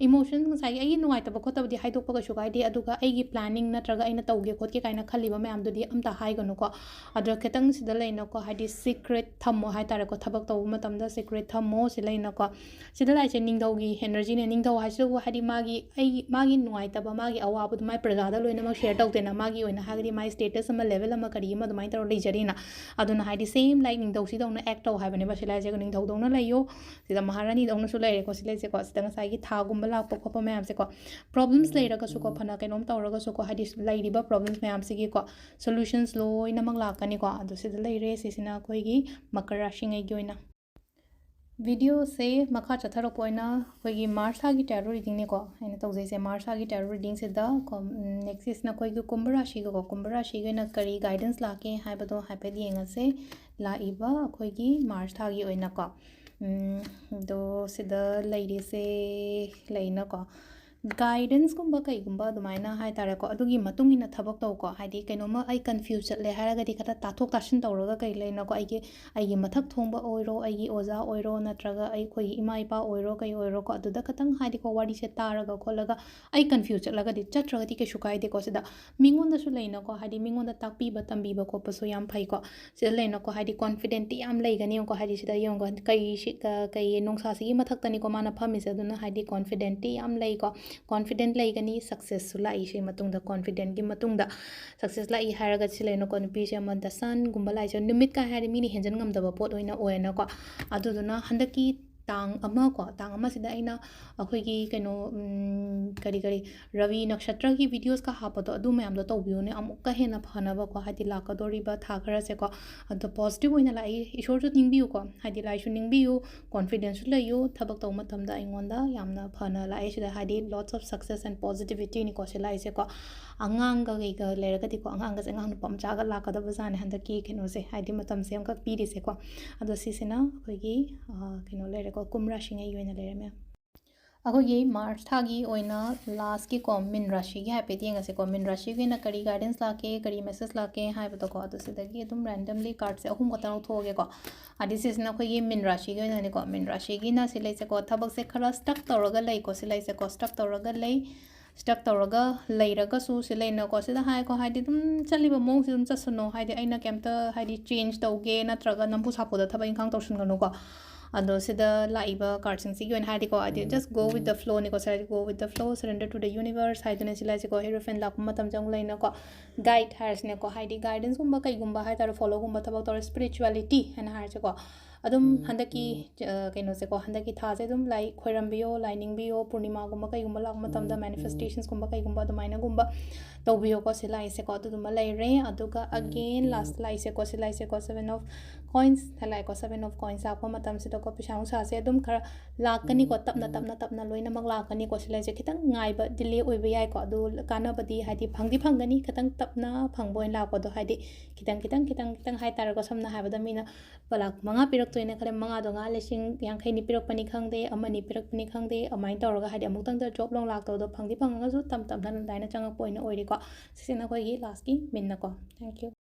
ꯏꯃꯣꯁꯟ, ꯉꯁꯥꯏꯒꯤ ꯑꯩꯒꯤ ꯅꯨꯡꯉꯥꯏꯇꯕ ꯈꯣꯠꯇꯕꯗꯤ ꯍꯥꯏꯗꯣꯛꯄ ꯀꯩꯁꯨ ꯀꯥꯏꯗꯦ, ꯑꯗꯨꯒ ꯑꯩꯒꯤ ꯄ꯭ꯂꯥꯅꯤꯡ ꯅꯠꯇ꯭ꯔꯒ ꯑꯩꯅ ꯇꯧꯒꯦ ꯈꯣꯠꯀꯦ ꯀꯥꯏꯅ ꯈꯜꯂꯤꯕ ꯃꯌꯥꯝꯗꯨꯗꯤ ꯑꯝꯇ ꯍꯥꯏꯒꯅꯨꯀꯣ꯫ ꯑꯗꯣ ꯈꯤꯇꯪ ꯁꯤꯗ ꯂꯩꯅꯀꯣ, ꯍꯥꯏꯗꯤ ꯁꯤꯀ꯭ꯔꯦꯠ ꯊꯝꯃꯣ ꯍꯥꯏꯇꯥꯔꯦꯀꯣ꯫ ꯊꯕꯛ ꯇꯧꯕ ꯃꯇꯝꯗ ꯁꯤꯀ꯭ꯔꯦꯠ ꯊꯝꯃꯣ ꯁꯤ ꯂꯩꯅꯀꯣ꯫ ꯁꯤꯗ ꯂꯥꯛꯏꯁꯦ ꯅꯤꯡꯊꯧꯒꯤ ꯑꯦꯅꯔꯖꯤꯅꯦ꯫ ꯅꯤꯡꯊꯧ ꯍꯥꯏꯁꯤꯕꯨ ꯍꯥꯏꯗꯤ ꯃꯥꯒꯤ, ꯑꯩꯒꯤ, ꯃꯥꯒꯤ ꯅꯨꯡꯉꯥꯏꯇꯕ, ꯃꯥꯒꯤ ꯑꯋꯥꯕꯗꯨ ꯃꯥꯏ ꯄ꯭ꯔꯖꯥꯗ ꯂꯣꯏꯅꯃꯛ ꯁꯦꯌꯔ ꯇꯧꯗꯦꯅ꯫ ꯃꯥꯒꯤ ꯑꯣꯏꯅ ꯍꯥꯏꯔꯒꯗꯤ ꯃꯥꯒꯤ ꯁ꯭ꯇꯦꯇꯁ ꯑꯃ, ꯂꯦꯚꯦꯜ ꯑꯃ, ꯀꯔꯤ ꯑꯃ ꯑꯗꯨꯃꯥꯏꯅ ꯇꯧꯔ ꯂꯩꯖꯔꯤꯅ꯫ ꯑꯗꯨꯅ ꯍꯥꯏꯗꯤ ꯁꯦꯝ ꯂꯥꯏꯛ ꯅꯤꯡꯊꯧꯁꯤꯗꯧꯅ ꯑꯦꯛ ꯇꯧ ꯍꯥꯏꯕꯅꯦꯕ ꯁꯤ ꯂꯥꯏꯁꯦ꯫ ꯅꯤꯡꯊꯧꯗꯧꯅ ꯂꯩꯌꯣ꯫ ꯁꯤꯗ ꯃꯍꯥꯔꯥꯅꯤꯗꯧꯅꯁꯨ ꯂꯩꯔꯦꯀꯣ ꯁꯤ ꯂꯩꯁꯦꯀꯣ꯫ ꯁꯤꯗ ꯉꯁꯥꯏꯒꯤ ꯊꯥꯒꯨꯝꯕ ꯂꯥꯛꯄ ꯈꯣꯠꯄ ꯃꯌꯥꯝꯁꯦꯀꯣ, ꯄ꯭ꯔꯣꯕ꯭ꯂꯦꯝꯁ ꯂꯩꯔꯒꯁꯨꯀꯣ, ꯐꯅ ꯀꯩꯅꯣꯝ ꯇꯧꯔꯒꯁꯨꯀꯣ, ꯍꯥꯏꯗꯤ ꯂꯩꯔꯤꯕ ꯄ꯭ꯔꯣꯕ꯭ꯂꯦꯝꯁ ꯃꯌꯥꯝꯁꯤꯒꯤꯀꯣ ꯁꯣꯂꯨꯁꯟꯁ ꯂꯣꯏꯅꯃꯛ ꯂꯥꯛꯀꯅꯤꯀꯣ꯫ ꯑꯗꯣ ꯁꯤꯗ ꯂꯩꯔꯦ꯫ ꯁꯤꯁꯤꯅ ꯑꯩꯈꯣꯏꯒꯤ ꯃꯀꯔ ꯔꯥꯁꯤꯉꯩꯒꯤ ꯑꯣꯏꯅ꯫ ꯚꯤꯗꯤꯑꯣꯁꯦ ꯃꯈꯥ ꯆꯠꯊꯔꯛꯄ ꯑꯣꯏꯅ ꯑꯩꯈꯣꯏꯒꯤ ꯃꯥꯔꯆ ꯊꯥꯒꯤ ꯇꯦꯔꯣ ꯔꯤꯗꯤꯡꯅꯦꯀꯣ ꯑꯩꯅ ꯇꯧꯖꯩꯁꯦ꯫ ꯃꯥꯔꯆ ꯊꯥꯒꯤ ꯇꯦꯔꯣ ꯔꯤꯗꯤꯡꯁꯤꯗ ꯀꯣ, ꯎꯝ, ꯅꯦꯛꯁ ꯁꯤꯁꯤꯅ ꯑꯩꯈꯣꯏꯒꯤ ꯀꯨꯝꯚ ꯔꯥꯁꯤꯒꯀꯣ, ꯀꯨꯝꯚ ꯔꯥꯁꯤꯒꯤ ꯑꯣꯏꯅ ꯀꯔꯤ ꯒꯥꯏꯗꯦꯟꯁ ꯂꯥꯛꯀꯦ ꯍꯥꯏꯕꯗꯣ ꯍꯥꯏꯐꯦꯠ ꯌꯦꯡꯉꯁꯦ꯫ ꯂꯥꯛꯏꯕ ꯑꯩꯈꯣꯏꯒꯤ ꯃꯥꯔꯆ ꯊꯥꯒꯤ ꯑꯣꯏꯅꯀꯣ꯫ ꯎꯝ, ꯑꯗꯣ ꯁꯤꯗ ꯂꯩꯔꯤꯁꯦ ꯂꯩꯅꯀꯣ, ꯒꯥꯏꯗꯦꯟꯁꯀꯨꯝꯕ ꯀꯩꯒꯨꯝꯕ ꯑꯗꯨꯃꯥꯏꯅ ꯍꯥꯏ ꯇꯥꯔꯦꯀꯣ, ꯑꯗꯨꯒꯤ ꯃꯇꯨꯡ ꯏꯟꯅ ꯊꯕꯛ ꯇꯧꯀꯣ꯫ ꯍꯥꯏꯗꯤ ꯀꯩꯅꯣꯝꯃ ꯑꯩ ꯀꯟꯐ꯭ꯌꯨꯁ ꯆꯠꯂꯦ ꯍꯥꯏꯔꯒꯗꯤ ꯈꯔ ꯇꯥꯊꯣꯛ ꯇꯥꯁꯤꯟ ꯇꯧꯔꯒ, ꯀꯩ ꯂꯩꯅꯀꯣ, ꯑꯩꯒꯤ ꯑꯩꯒꯤ ꯃꯊꯛ ꯊꯣꯡꯕ ꯑꯣꯏꯔꯣ, ꯑꯩꯒꯤ ꯑꯣꯖꯥ ꯑꯣꯏꯔꯣ, ꯅꯠꯇ꯭ꯔꯒ ꯑꯩꯈꯣꯏꯒꯤ ꯏꯃꯥ ꯏꯄꯥ ꯑꯣꯏꯔꯣ, ꯀꯩ ꯑꯣꯏꯔꯣꯀꯣ, ꯑꯗꯨꯗ ꯈꯇꯪ ꯍꯥꯏꯗꯤꯀꯣ, ꯋꯥꯔꯤꯁꯦ ꯇꯥꯔꯒ ꯈꯣꯠꯂꯒ ꯑꯩ ꯀꯟꯐ꯭ꯌꯨꯁ ꯆꯠꯂꯒꯗꯤ, ꯆꯠꯇ꯭ꯔꯒꯗꯤ ꯀꯩꯁꯨ ꯀꯥꯏꯗꯦꯀꯣ꯫ ꯁꯤꯗ ꯃꯤꯉꯣꯟꯗꯁꯨ ꯂꯩꯅꯀꯣ, ꯍꯥꯏꯗꯤ ꯃꯤꯉꯣꯟꯗ ꯇꯥꯛꯄꯤꯕ ꯇꯝꯕꯤꯕ ꯈꯣꯠꯄꯁꯨ ꯌꯥꯝ ꯐꯩꯀꯣ꯫ ꯁꯤꯗ ꯂꯩꯅꯀꯣ, ꯍꯥꯏꯗꯤ ꯀꯣꯟꯐꯤꯗꯦꯟꯇꯤ ꯌꯥꯝ ꯂꯩꯒꯅꯤ ꯌꯦꯡꯉꯨꯀꯣ꯫ ꯍꯥꯏꯗꯤ ꯁꯤꯗ ꯌꯦꯡꯉꯨꯀꯣ, ꯀꯩ ꯁꯤ-, ꯀ-, ꯀꯩ ꯅꯨꯡꯁꯥꯁꯤꯒꯤ ꯃꯊꯛꯇꯅꯤꯀꯣ ꯃꯥꯅ ꯐꯝꯃꯤꯁꯦ꯫ ꯑꯗꯨꯅ ꯍꯥꯏꯗꯤ ꯀꯣꯟꯐꯤꯗꯦꯟꯇꯤ ꯌꯥꯝ ꯂꯩꯀꯣ꯫ ꯀꯣꯟꯐꯤꯗꯦꯟ ꯂꯩꯒꯅꯤ, ꯁꯛꯁꯦꯁꯁꯨ ꯂꯥꯛꯏ꯫ ꯁꯤ ꯃꯇꯨꯡꯗ, ꯀꯣꯟꯐꯤꯗꯦꯟꯒꯤ ꯃꯇꯨꯡꯗ ꯁꯛꯁꯦꯁ ꯂꯥꯛꯏ ꯍꯥꯏꯔꯒ ꯁꯤ ꯂꯩꯅꯀꯣ, ꯅꯨꯄꯤꯁꯦ ꯑꯃ ꯗ ꯁꯟꯒꯨꯝꯕ ꯂꯥꯛꯏꯁꯦ, ꯅꯨꯃꯤꯠꯀ ꯍꯥꯏꯔꯗꯤ ꯃꯤꯅ ꯍꯦꯟꯖꯟ ꯉꯝꯗꯕ ꯄꯣꯠ ꯑꯣꯏꯅ ꯑꯣꯏꯌꯦꯅꯀꯣ꯫ ꯑꯗꯨꯗꯨꯅ ꯍꯟꯗꯛꯀꯤ ꯇꯥꯡ ꯑꯃ ꯀꯣ, ꯇꯥꯡ ꯑꯃꯁꯤꯗ ꯑꯩꯅ ꯑꯩꯈꯣꯏꯒꯤ ꯀꯩꯅꯣ, ꯎꯝ, ꯀꯔꯤ ꯀꯔꯤ, ꯔꯕꯤ ꯅꯛꯁꯇ꯭ꯔꯒꯤ ꯚꯤꯗꯤꯑꯣꯁꯀ ꯍꯥꯞꯄꯗꯣ, ꯑꯗꯨ ꯃꯌꯥꯝꯗꯣ ꯇꯧꯕꯤꯌꯨꯅꯦ, ꯑꯃꯨꯛꯀ ꯍꯦꯟꯅ ꯐꯅꯕꯀꯣ, ꯍꯥꯏꯗꯤ ꯂꯥꯛꯀꯗꯧꯔꯤꯕ ꯊꯥ ꯈꯔꯁꯦꯀꯣ꯫ ꯑꯗꯣ ꯄꯣꯖꯤꯇꯤꯚ ꯑꯣꯏꯅ ꯂꯥꯛꯏ, ꯏꯁꯣꯔꯁꯨ ꯅꯤꯡꯕꯤꯌꯨꯀꯣ, ꯍꯥꯏꯗꯤ ꯂꯥꯏꯁꯨ ꯅꯤꯡꯕꯤꯌꯨ, ꯀꯣꯟꯐꯤꯗꯦꯟꯁꯁꯨ ꯂꯩꯌꯨ, ꯊꯕꯛ ꯇꯧꯕ ꯃꯇꯝꯗ ꯑꯩꯉꯣꯟꯗ ꯌꯥꯝꯅ ꯐꯅ ꯂꯥꯛꯑꯦ꯫ ꯁꯤꯗ ꯍꯥꯏꯗꯤ lots of success and positivityꯅꯤꯀꯣ ꯁꯤ ꯂꯥꯛꯏꯁꯦꯀꯣ꯫ ꯑꯉꯥꯡꯒ ꯀꯩꯒ ꯂꯩꯔꯒꯗꯤꯀꯣ, ꯑꯉꯥꯡꯒꯁꯦ, ꯑꯉꯥꯡ ꯅꯨꯄꯥ ꯃꯆꯥꯒ ꯂꯥꯛꯀꯗꯕ ꯖꯥꯠꯅꯦ ꯍꯟꯗꯛꯀꯤ ꯀꯩꯅꯣꯁꯦ, ꯍꯥꯏꯗꯤ ꯃꯇꯝꯁꯦ ꯑꯃꯈꯛ ꯄꯤꯔꯤꯁꯦꯀꯣ꯫ ꯑꯗꯣ ꯁꯤꯁꯤꯅ ꯑꯩꯈꯣꯏꯒꯤ, ꯑ, ꯀꯩꯅꯣ ꯂꯩꯔꯦꯀꯣ, ꯀꯨꯝ ꯔꯥꯁꯤꯉꯩꯒꯤ ꯑꯣꯏꯅ ꯂꯩꯔꯦ ꯃꯌꯥꯝ꯫ ꯑꯩꯈꯣꯏꯒꯤ ꯃꯥꯔꯆ ꯊꯥꯒꯤ ꯑꯣꯏꯅ ꯂꯥꯁꯀꯤꯀꯣ, ꯃꯤꯟ ꯔꯥꯁꯤꯒꯤ ꯍꯥꯏꯐꯦꯠ ꯌꯦꯡꯉꯁꯤꯀꯣ꯫ ꯃꯤꯟ ꯔꯥꯁꯤꯒꯤ ꯑꯣꯏꯅ ꯀꯔꯤ ꯒꯥꯏꯗꯦꯟꯁ ꯂꯥꯛꯀꯦ, ꯀꯔꯤ ꯃꯦꯁꯦꯖ ꯂꯥꯛꯀꯦ ꯍꯥꯏꯕꯗꯣꯀꯣ꯫ ꯑꯗꯣ ꯁꯤꯗꯒꯤ ꯑꯗꯨꯝ ꯔꯦꯟꯗꯝꯂꯤ ꯀꯥꯔꯠꯁꯦ ꯑꯍꯨꯝ ꯈꯛꯇꯪ ꯂꯧꯊꯣꯛꯑꯒꯦꯀꯣ꯫ ꯍꯥꯏꯗꯤ ꯁꯤꯁꯤꯅ ꯑꯩꯈꯣꯏꯒꯤ ꯃꯤꯟ ꯔꯥꯁꯤꯒꯤ ꯑꯣꯏꯅꯅꯤꯀꯣ꯫ ꯃꯤꯟ ꯔꯥꯁꯤꯒꯤꯅ ꯁꯤ ꯂꯩꯁꯦꯀꯣ, ꯊꯕꯛꯁꯦ ꯈꯔ ꯁ꯭ꯇꯛ ꯇꯧꯔꯒ ꯂꯩꯀꯣ꯫ ꯁꯤ ꯂꯩꯁꯦꯀꯣ, ꯁ꯭ꯇꯛ ꯇꯧꯔꯒ ꯂꯩ꯫ ꯁ꯭ꯇꯛ ꯇꯧꯔꯒ ꯂꯩꯔꯒꯁꯨ ꯁꯤ ꯂꯩꯅꯀꯣ, ꯁꯤꯗ ꯍꯥꯏꯀꯣ, ꯍꯥꯏꯗꯤ ꯑꯗꯨꯝ ꯆꯠꯂꯤꯕ ꯃꯑꯣꯡꯁꯤ ꯑꯗꯨꯝ ꯆꯠꯁꯅꯣ, ꯍꯥꯏꯗꯤ ꯑꯩꯅ ꯀꯩꯝꯇ ꯍꯥꯏꯗꯤ ꯆꯦꯟꯖ ꯇꯧꯒꯦ ꯅꯠꯇ꯭ꯔꯒ ꯅꯝꯐꯨ ꯁꯥꯐꯨꯗ ꯊꯕꯛ ꯏꯪꯈꯥꯡ ꯇꯧꯁꯤꯟꯒꯅꯨꯀꯣ꯫ ꯑꯗꯣ ꯁꯤꯗ ꯂꯥꯛꯏꯕ ꯀꯥꯔꯠꯁꯤꯡꯁꯤꯒꯤ ꯑꯣꯏꯅ ꯍꯥꯏꯔꯗꯤꯀꯣ, ꯍꯥꯏꯗꯤ just go with the flowꯅꯤꯀꯣ꯫ ꯁꯤ ꯍꯥꯏꯗꯤ go with the flow, surrender to the universe ꯍꯥꯏꯗꯨꯅ ꯁꯤ ꯂꯩꯁꯦꯀꯣ꯫ ꯍꯦꯔꯣꯐꯦꯟ ꯂꯥꯛꯄ ꯃꯇꯝꯁꯦ ꯑꯃꯨꯛ ꯂꯩꯅꯀꯣ, ꯒꯥꯏꯗ ꯍꯥꯏꯔꯁꯤꯅꯦꯀꯣ, ꯍꯥꯏꯗꯤ ꯒꯥꯏꯗꯦꯟꯁꯀꯨꯝꯕ ꯀꯩꯒꯨꯝꯕ ꯍꯥꯏꯇꯥꯔꯦ, ꯐꯣꯂꯣꯒꯨꯝꯕ ꯊꯕꯛ ꯇꯧꯔꯦ, ꯁ꯭ꯄꯤꯔꯤꯆꯨꯋꯦꯂꯤꯇꯤ ꯍꯥꯏꯅ ꯍꯥꯏꯔꯁꯦꯀꯣ꯫ ꯑꯗꯨꯝ ꯎꯝ, ꯍꯟꯗꯛꯀꯤ, ꯎꯝ꯫ ꯑ, ꯀꯩꯅꯣꯁꯦꯀꯣ, ꯍꯟꯗꯛꯀꯤ ꯊꯥꯁꯦ ꯑꯗꯨꯝ ꯂꯥꯏ ꯈꯣꯏꯔꯝꯕꯤꯌꯣ, ꯂꯥꯏ ꯅꯤꯡꯕꯤꯌꯣ, ꯄꯨꯔꯅꯤꯃꯥꯒꯨꯝꯕ ꯀꯩꯒꯨꯝꯕ ꯂꯥꯛꯄ ꯃꯇꯝꯗ, ꯎꯝ, ꯎꯝ꯫ ꯃꯦꯅꯤꯐꯦꯁꯇꯦꯁꯟꯁꯀꯨꯝꯕ ꯀꯩꯒꯨꯝꯕ ꯑꯗꯨꯃꯥꯏꯅꯒꯨꯝꯕ ꯇꯧꯕꯤꯌꯣꯀꯣ꯫ ꯁꯤ ꯂꯥꯛꯏꯁꯦꯀꯣ, ꯑꯗꯨꯗꯨꯃ ꯂꯩꯔꯦ꯫ ꯑꯗꯨꯒ ꯎꯝ, again ꯎꯝ꯫ Last ꯂꯥꯛꯏꯁꯦꯀꯣ, ꯁꯤ ꯂꯥꯛꯏꯁꯦꯀꯣ, Seven of Coins ꯂꯥꯛꯑꯦꯀꯣ꯫ Seven of Coins ꯂꯥꯛꯄ ꯃꯇꯝꯁꯤꯗꯀꯣ, ꯄꯩꯁꯥ ꯅꯨꯡꯁꯥꯁꯦ ꯑꯗꯨꯝ ꯈꯔ ꯂꯥꯛꯀꯅꯤꯀꯣ, ꯎꯝ, ꯇꯞꯅ, ꯎꯝ꯫ ꯇꯞꯅ, ꯇꯞꯅ ꯂꯣꯏꯅꯃꯛ ꯂꯥꯛꯀꯅꯤꯀꯣ꯫ ꯁꯤ ꯂꯩꯁꯦ ꯈꯤꯇꯪ ꯉꯥꯏꯕ, ꯗꯤꯂꯦ ꯑꯣꯏꯕ ꯌꯥꯏꯀꯣ꯫ ꯑꯗꯨ ꯀꯥꯟꯅꯕꯗꯤ ꯍꯥꯏꯗꯤ ꯐꯪꯗꯤ ꯐꯪꯒꯅꯤ, ꯈꯤꯇꯪ ꯇꯞꯅ ꯐꯪꯕ ꯑꯣꯏꯅ ꯂꯥꯛꯄꯗꯣ, ꯍꯥꯏꯗꯤ ꯈꯤꯇꯪ, ꯈꯤꯇꯪ, ꯈꯤꯇꯪ, ꯈꯤꯇꯪ ꯍꯥꯏꯇꯥꯔꯦꯀꯣ꯫ ꯁꯝꯅ ꯍꯥꯏꯔꯕꯗ ꯃꯤꯅ ꯂꯨꯄꯥ ꯂꯥꯛ ꯃꯉꯥ ꯄꯤꯔꯛ ꯇꯣꯏꯅ ꯈꯜꯂꯦ, ꯃꯉꯥꯗꯣ ꯉꯥ ꯂꯤꯁꯤꯡ ꯌꯥꯡꯈꯩꯅꯤ ꯄꯤꯔꯛꯄꯅꯤ ꯈꯪꯗꯦ, ꯑꯃꯅꯤ ꯄꯤꯔꯛꯄꯅꯤ ꯈꯪꯗꯦ, ꯑꯗꯨꯃꯥꯏꯅ ꯇꯧꯔꯒ, ꯍꯥꯏꯗꯤ, ꯑꯃꯨꯛꯇꯪꯗ ꯖꯣꯕ ꯂꯣꯡ ꯂꯥꯛꯇꯕꯗꯣ ꯐꯪꯗꯤ ꯐꯪꯉꯒꯁꯨ ꯇꯞ ꯇꯞꯅ ꯑꯗꯨꯃꯥꯏꯅ ꯆꯪꯉꯛꯄ ꯑꯣꯏꯅ ꯑꯣꯏꯔꯦꯀꯣ꯫ ꯁꯤꯁꯤꯅ ꯑꯩꯈꯣꯏꯒꯤ ꯂꯥꯁꯀꯤ ꯃꯤꯟꯅꯀꯣ꯫ Thank you꯫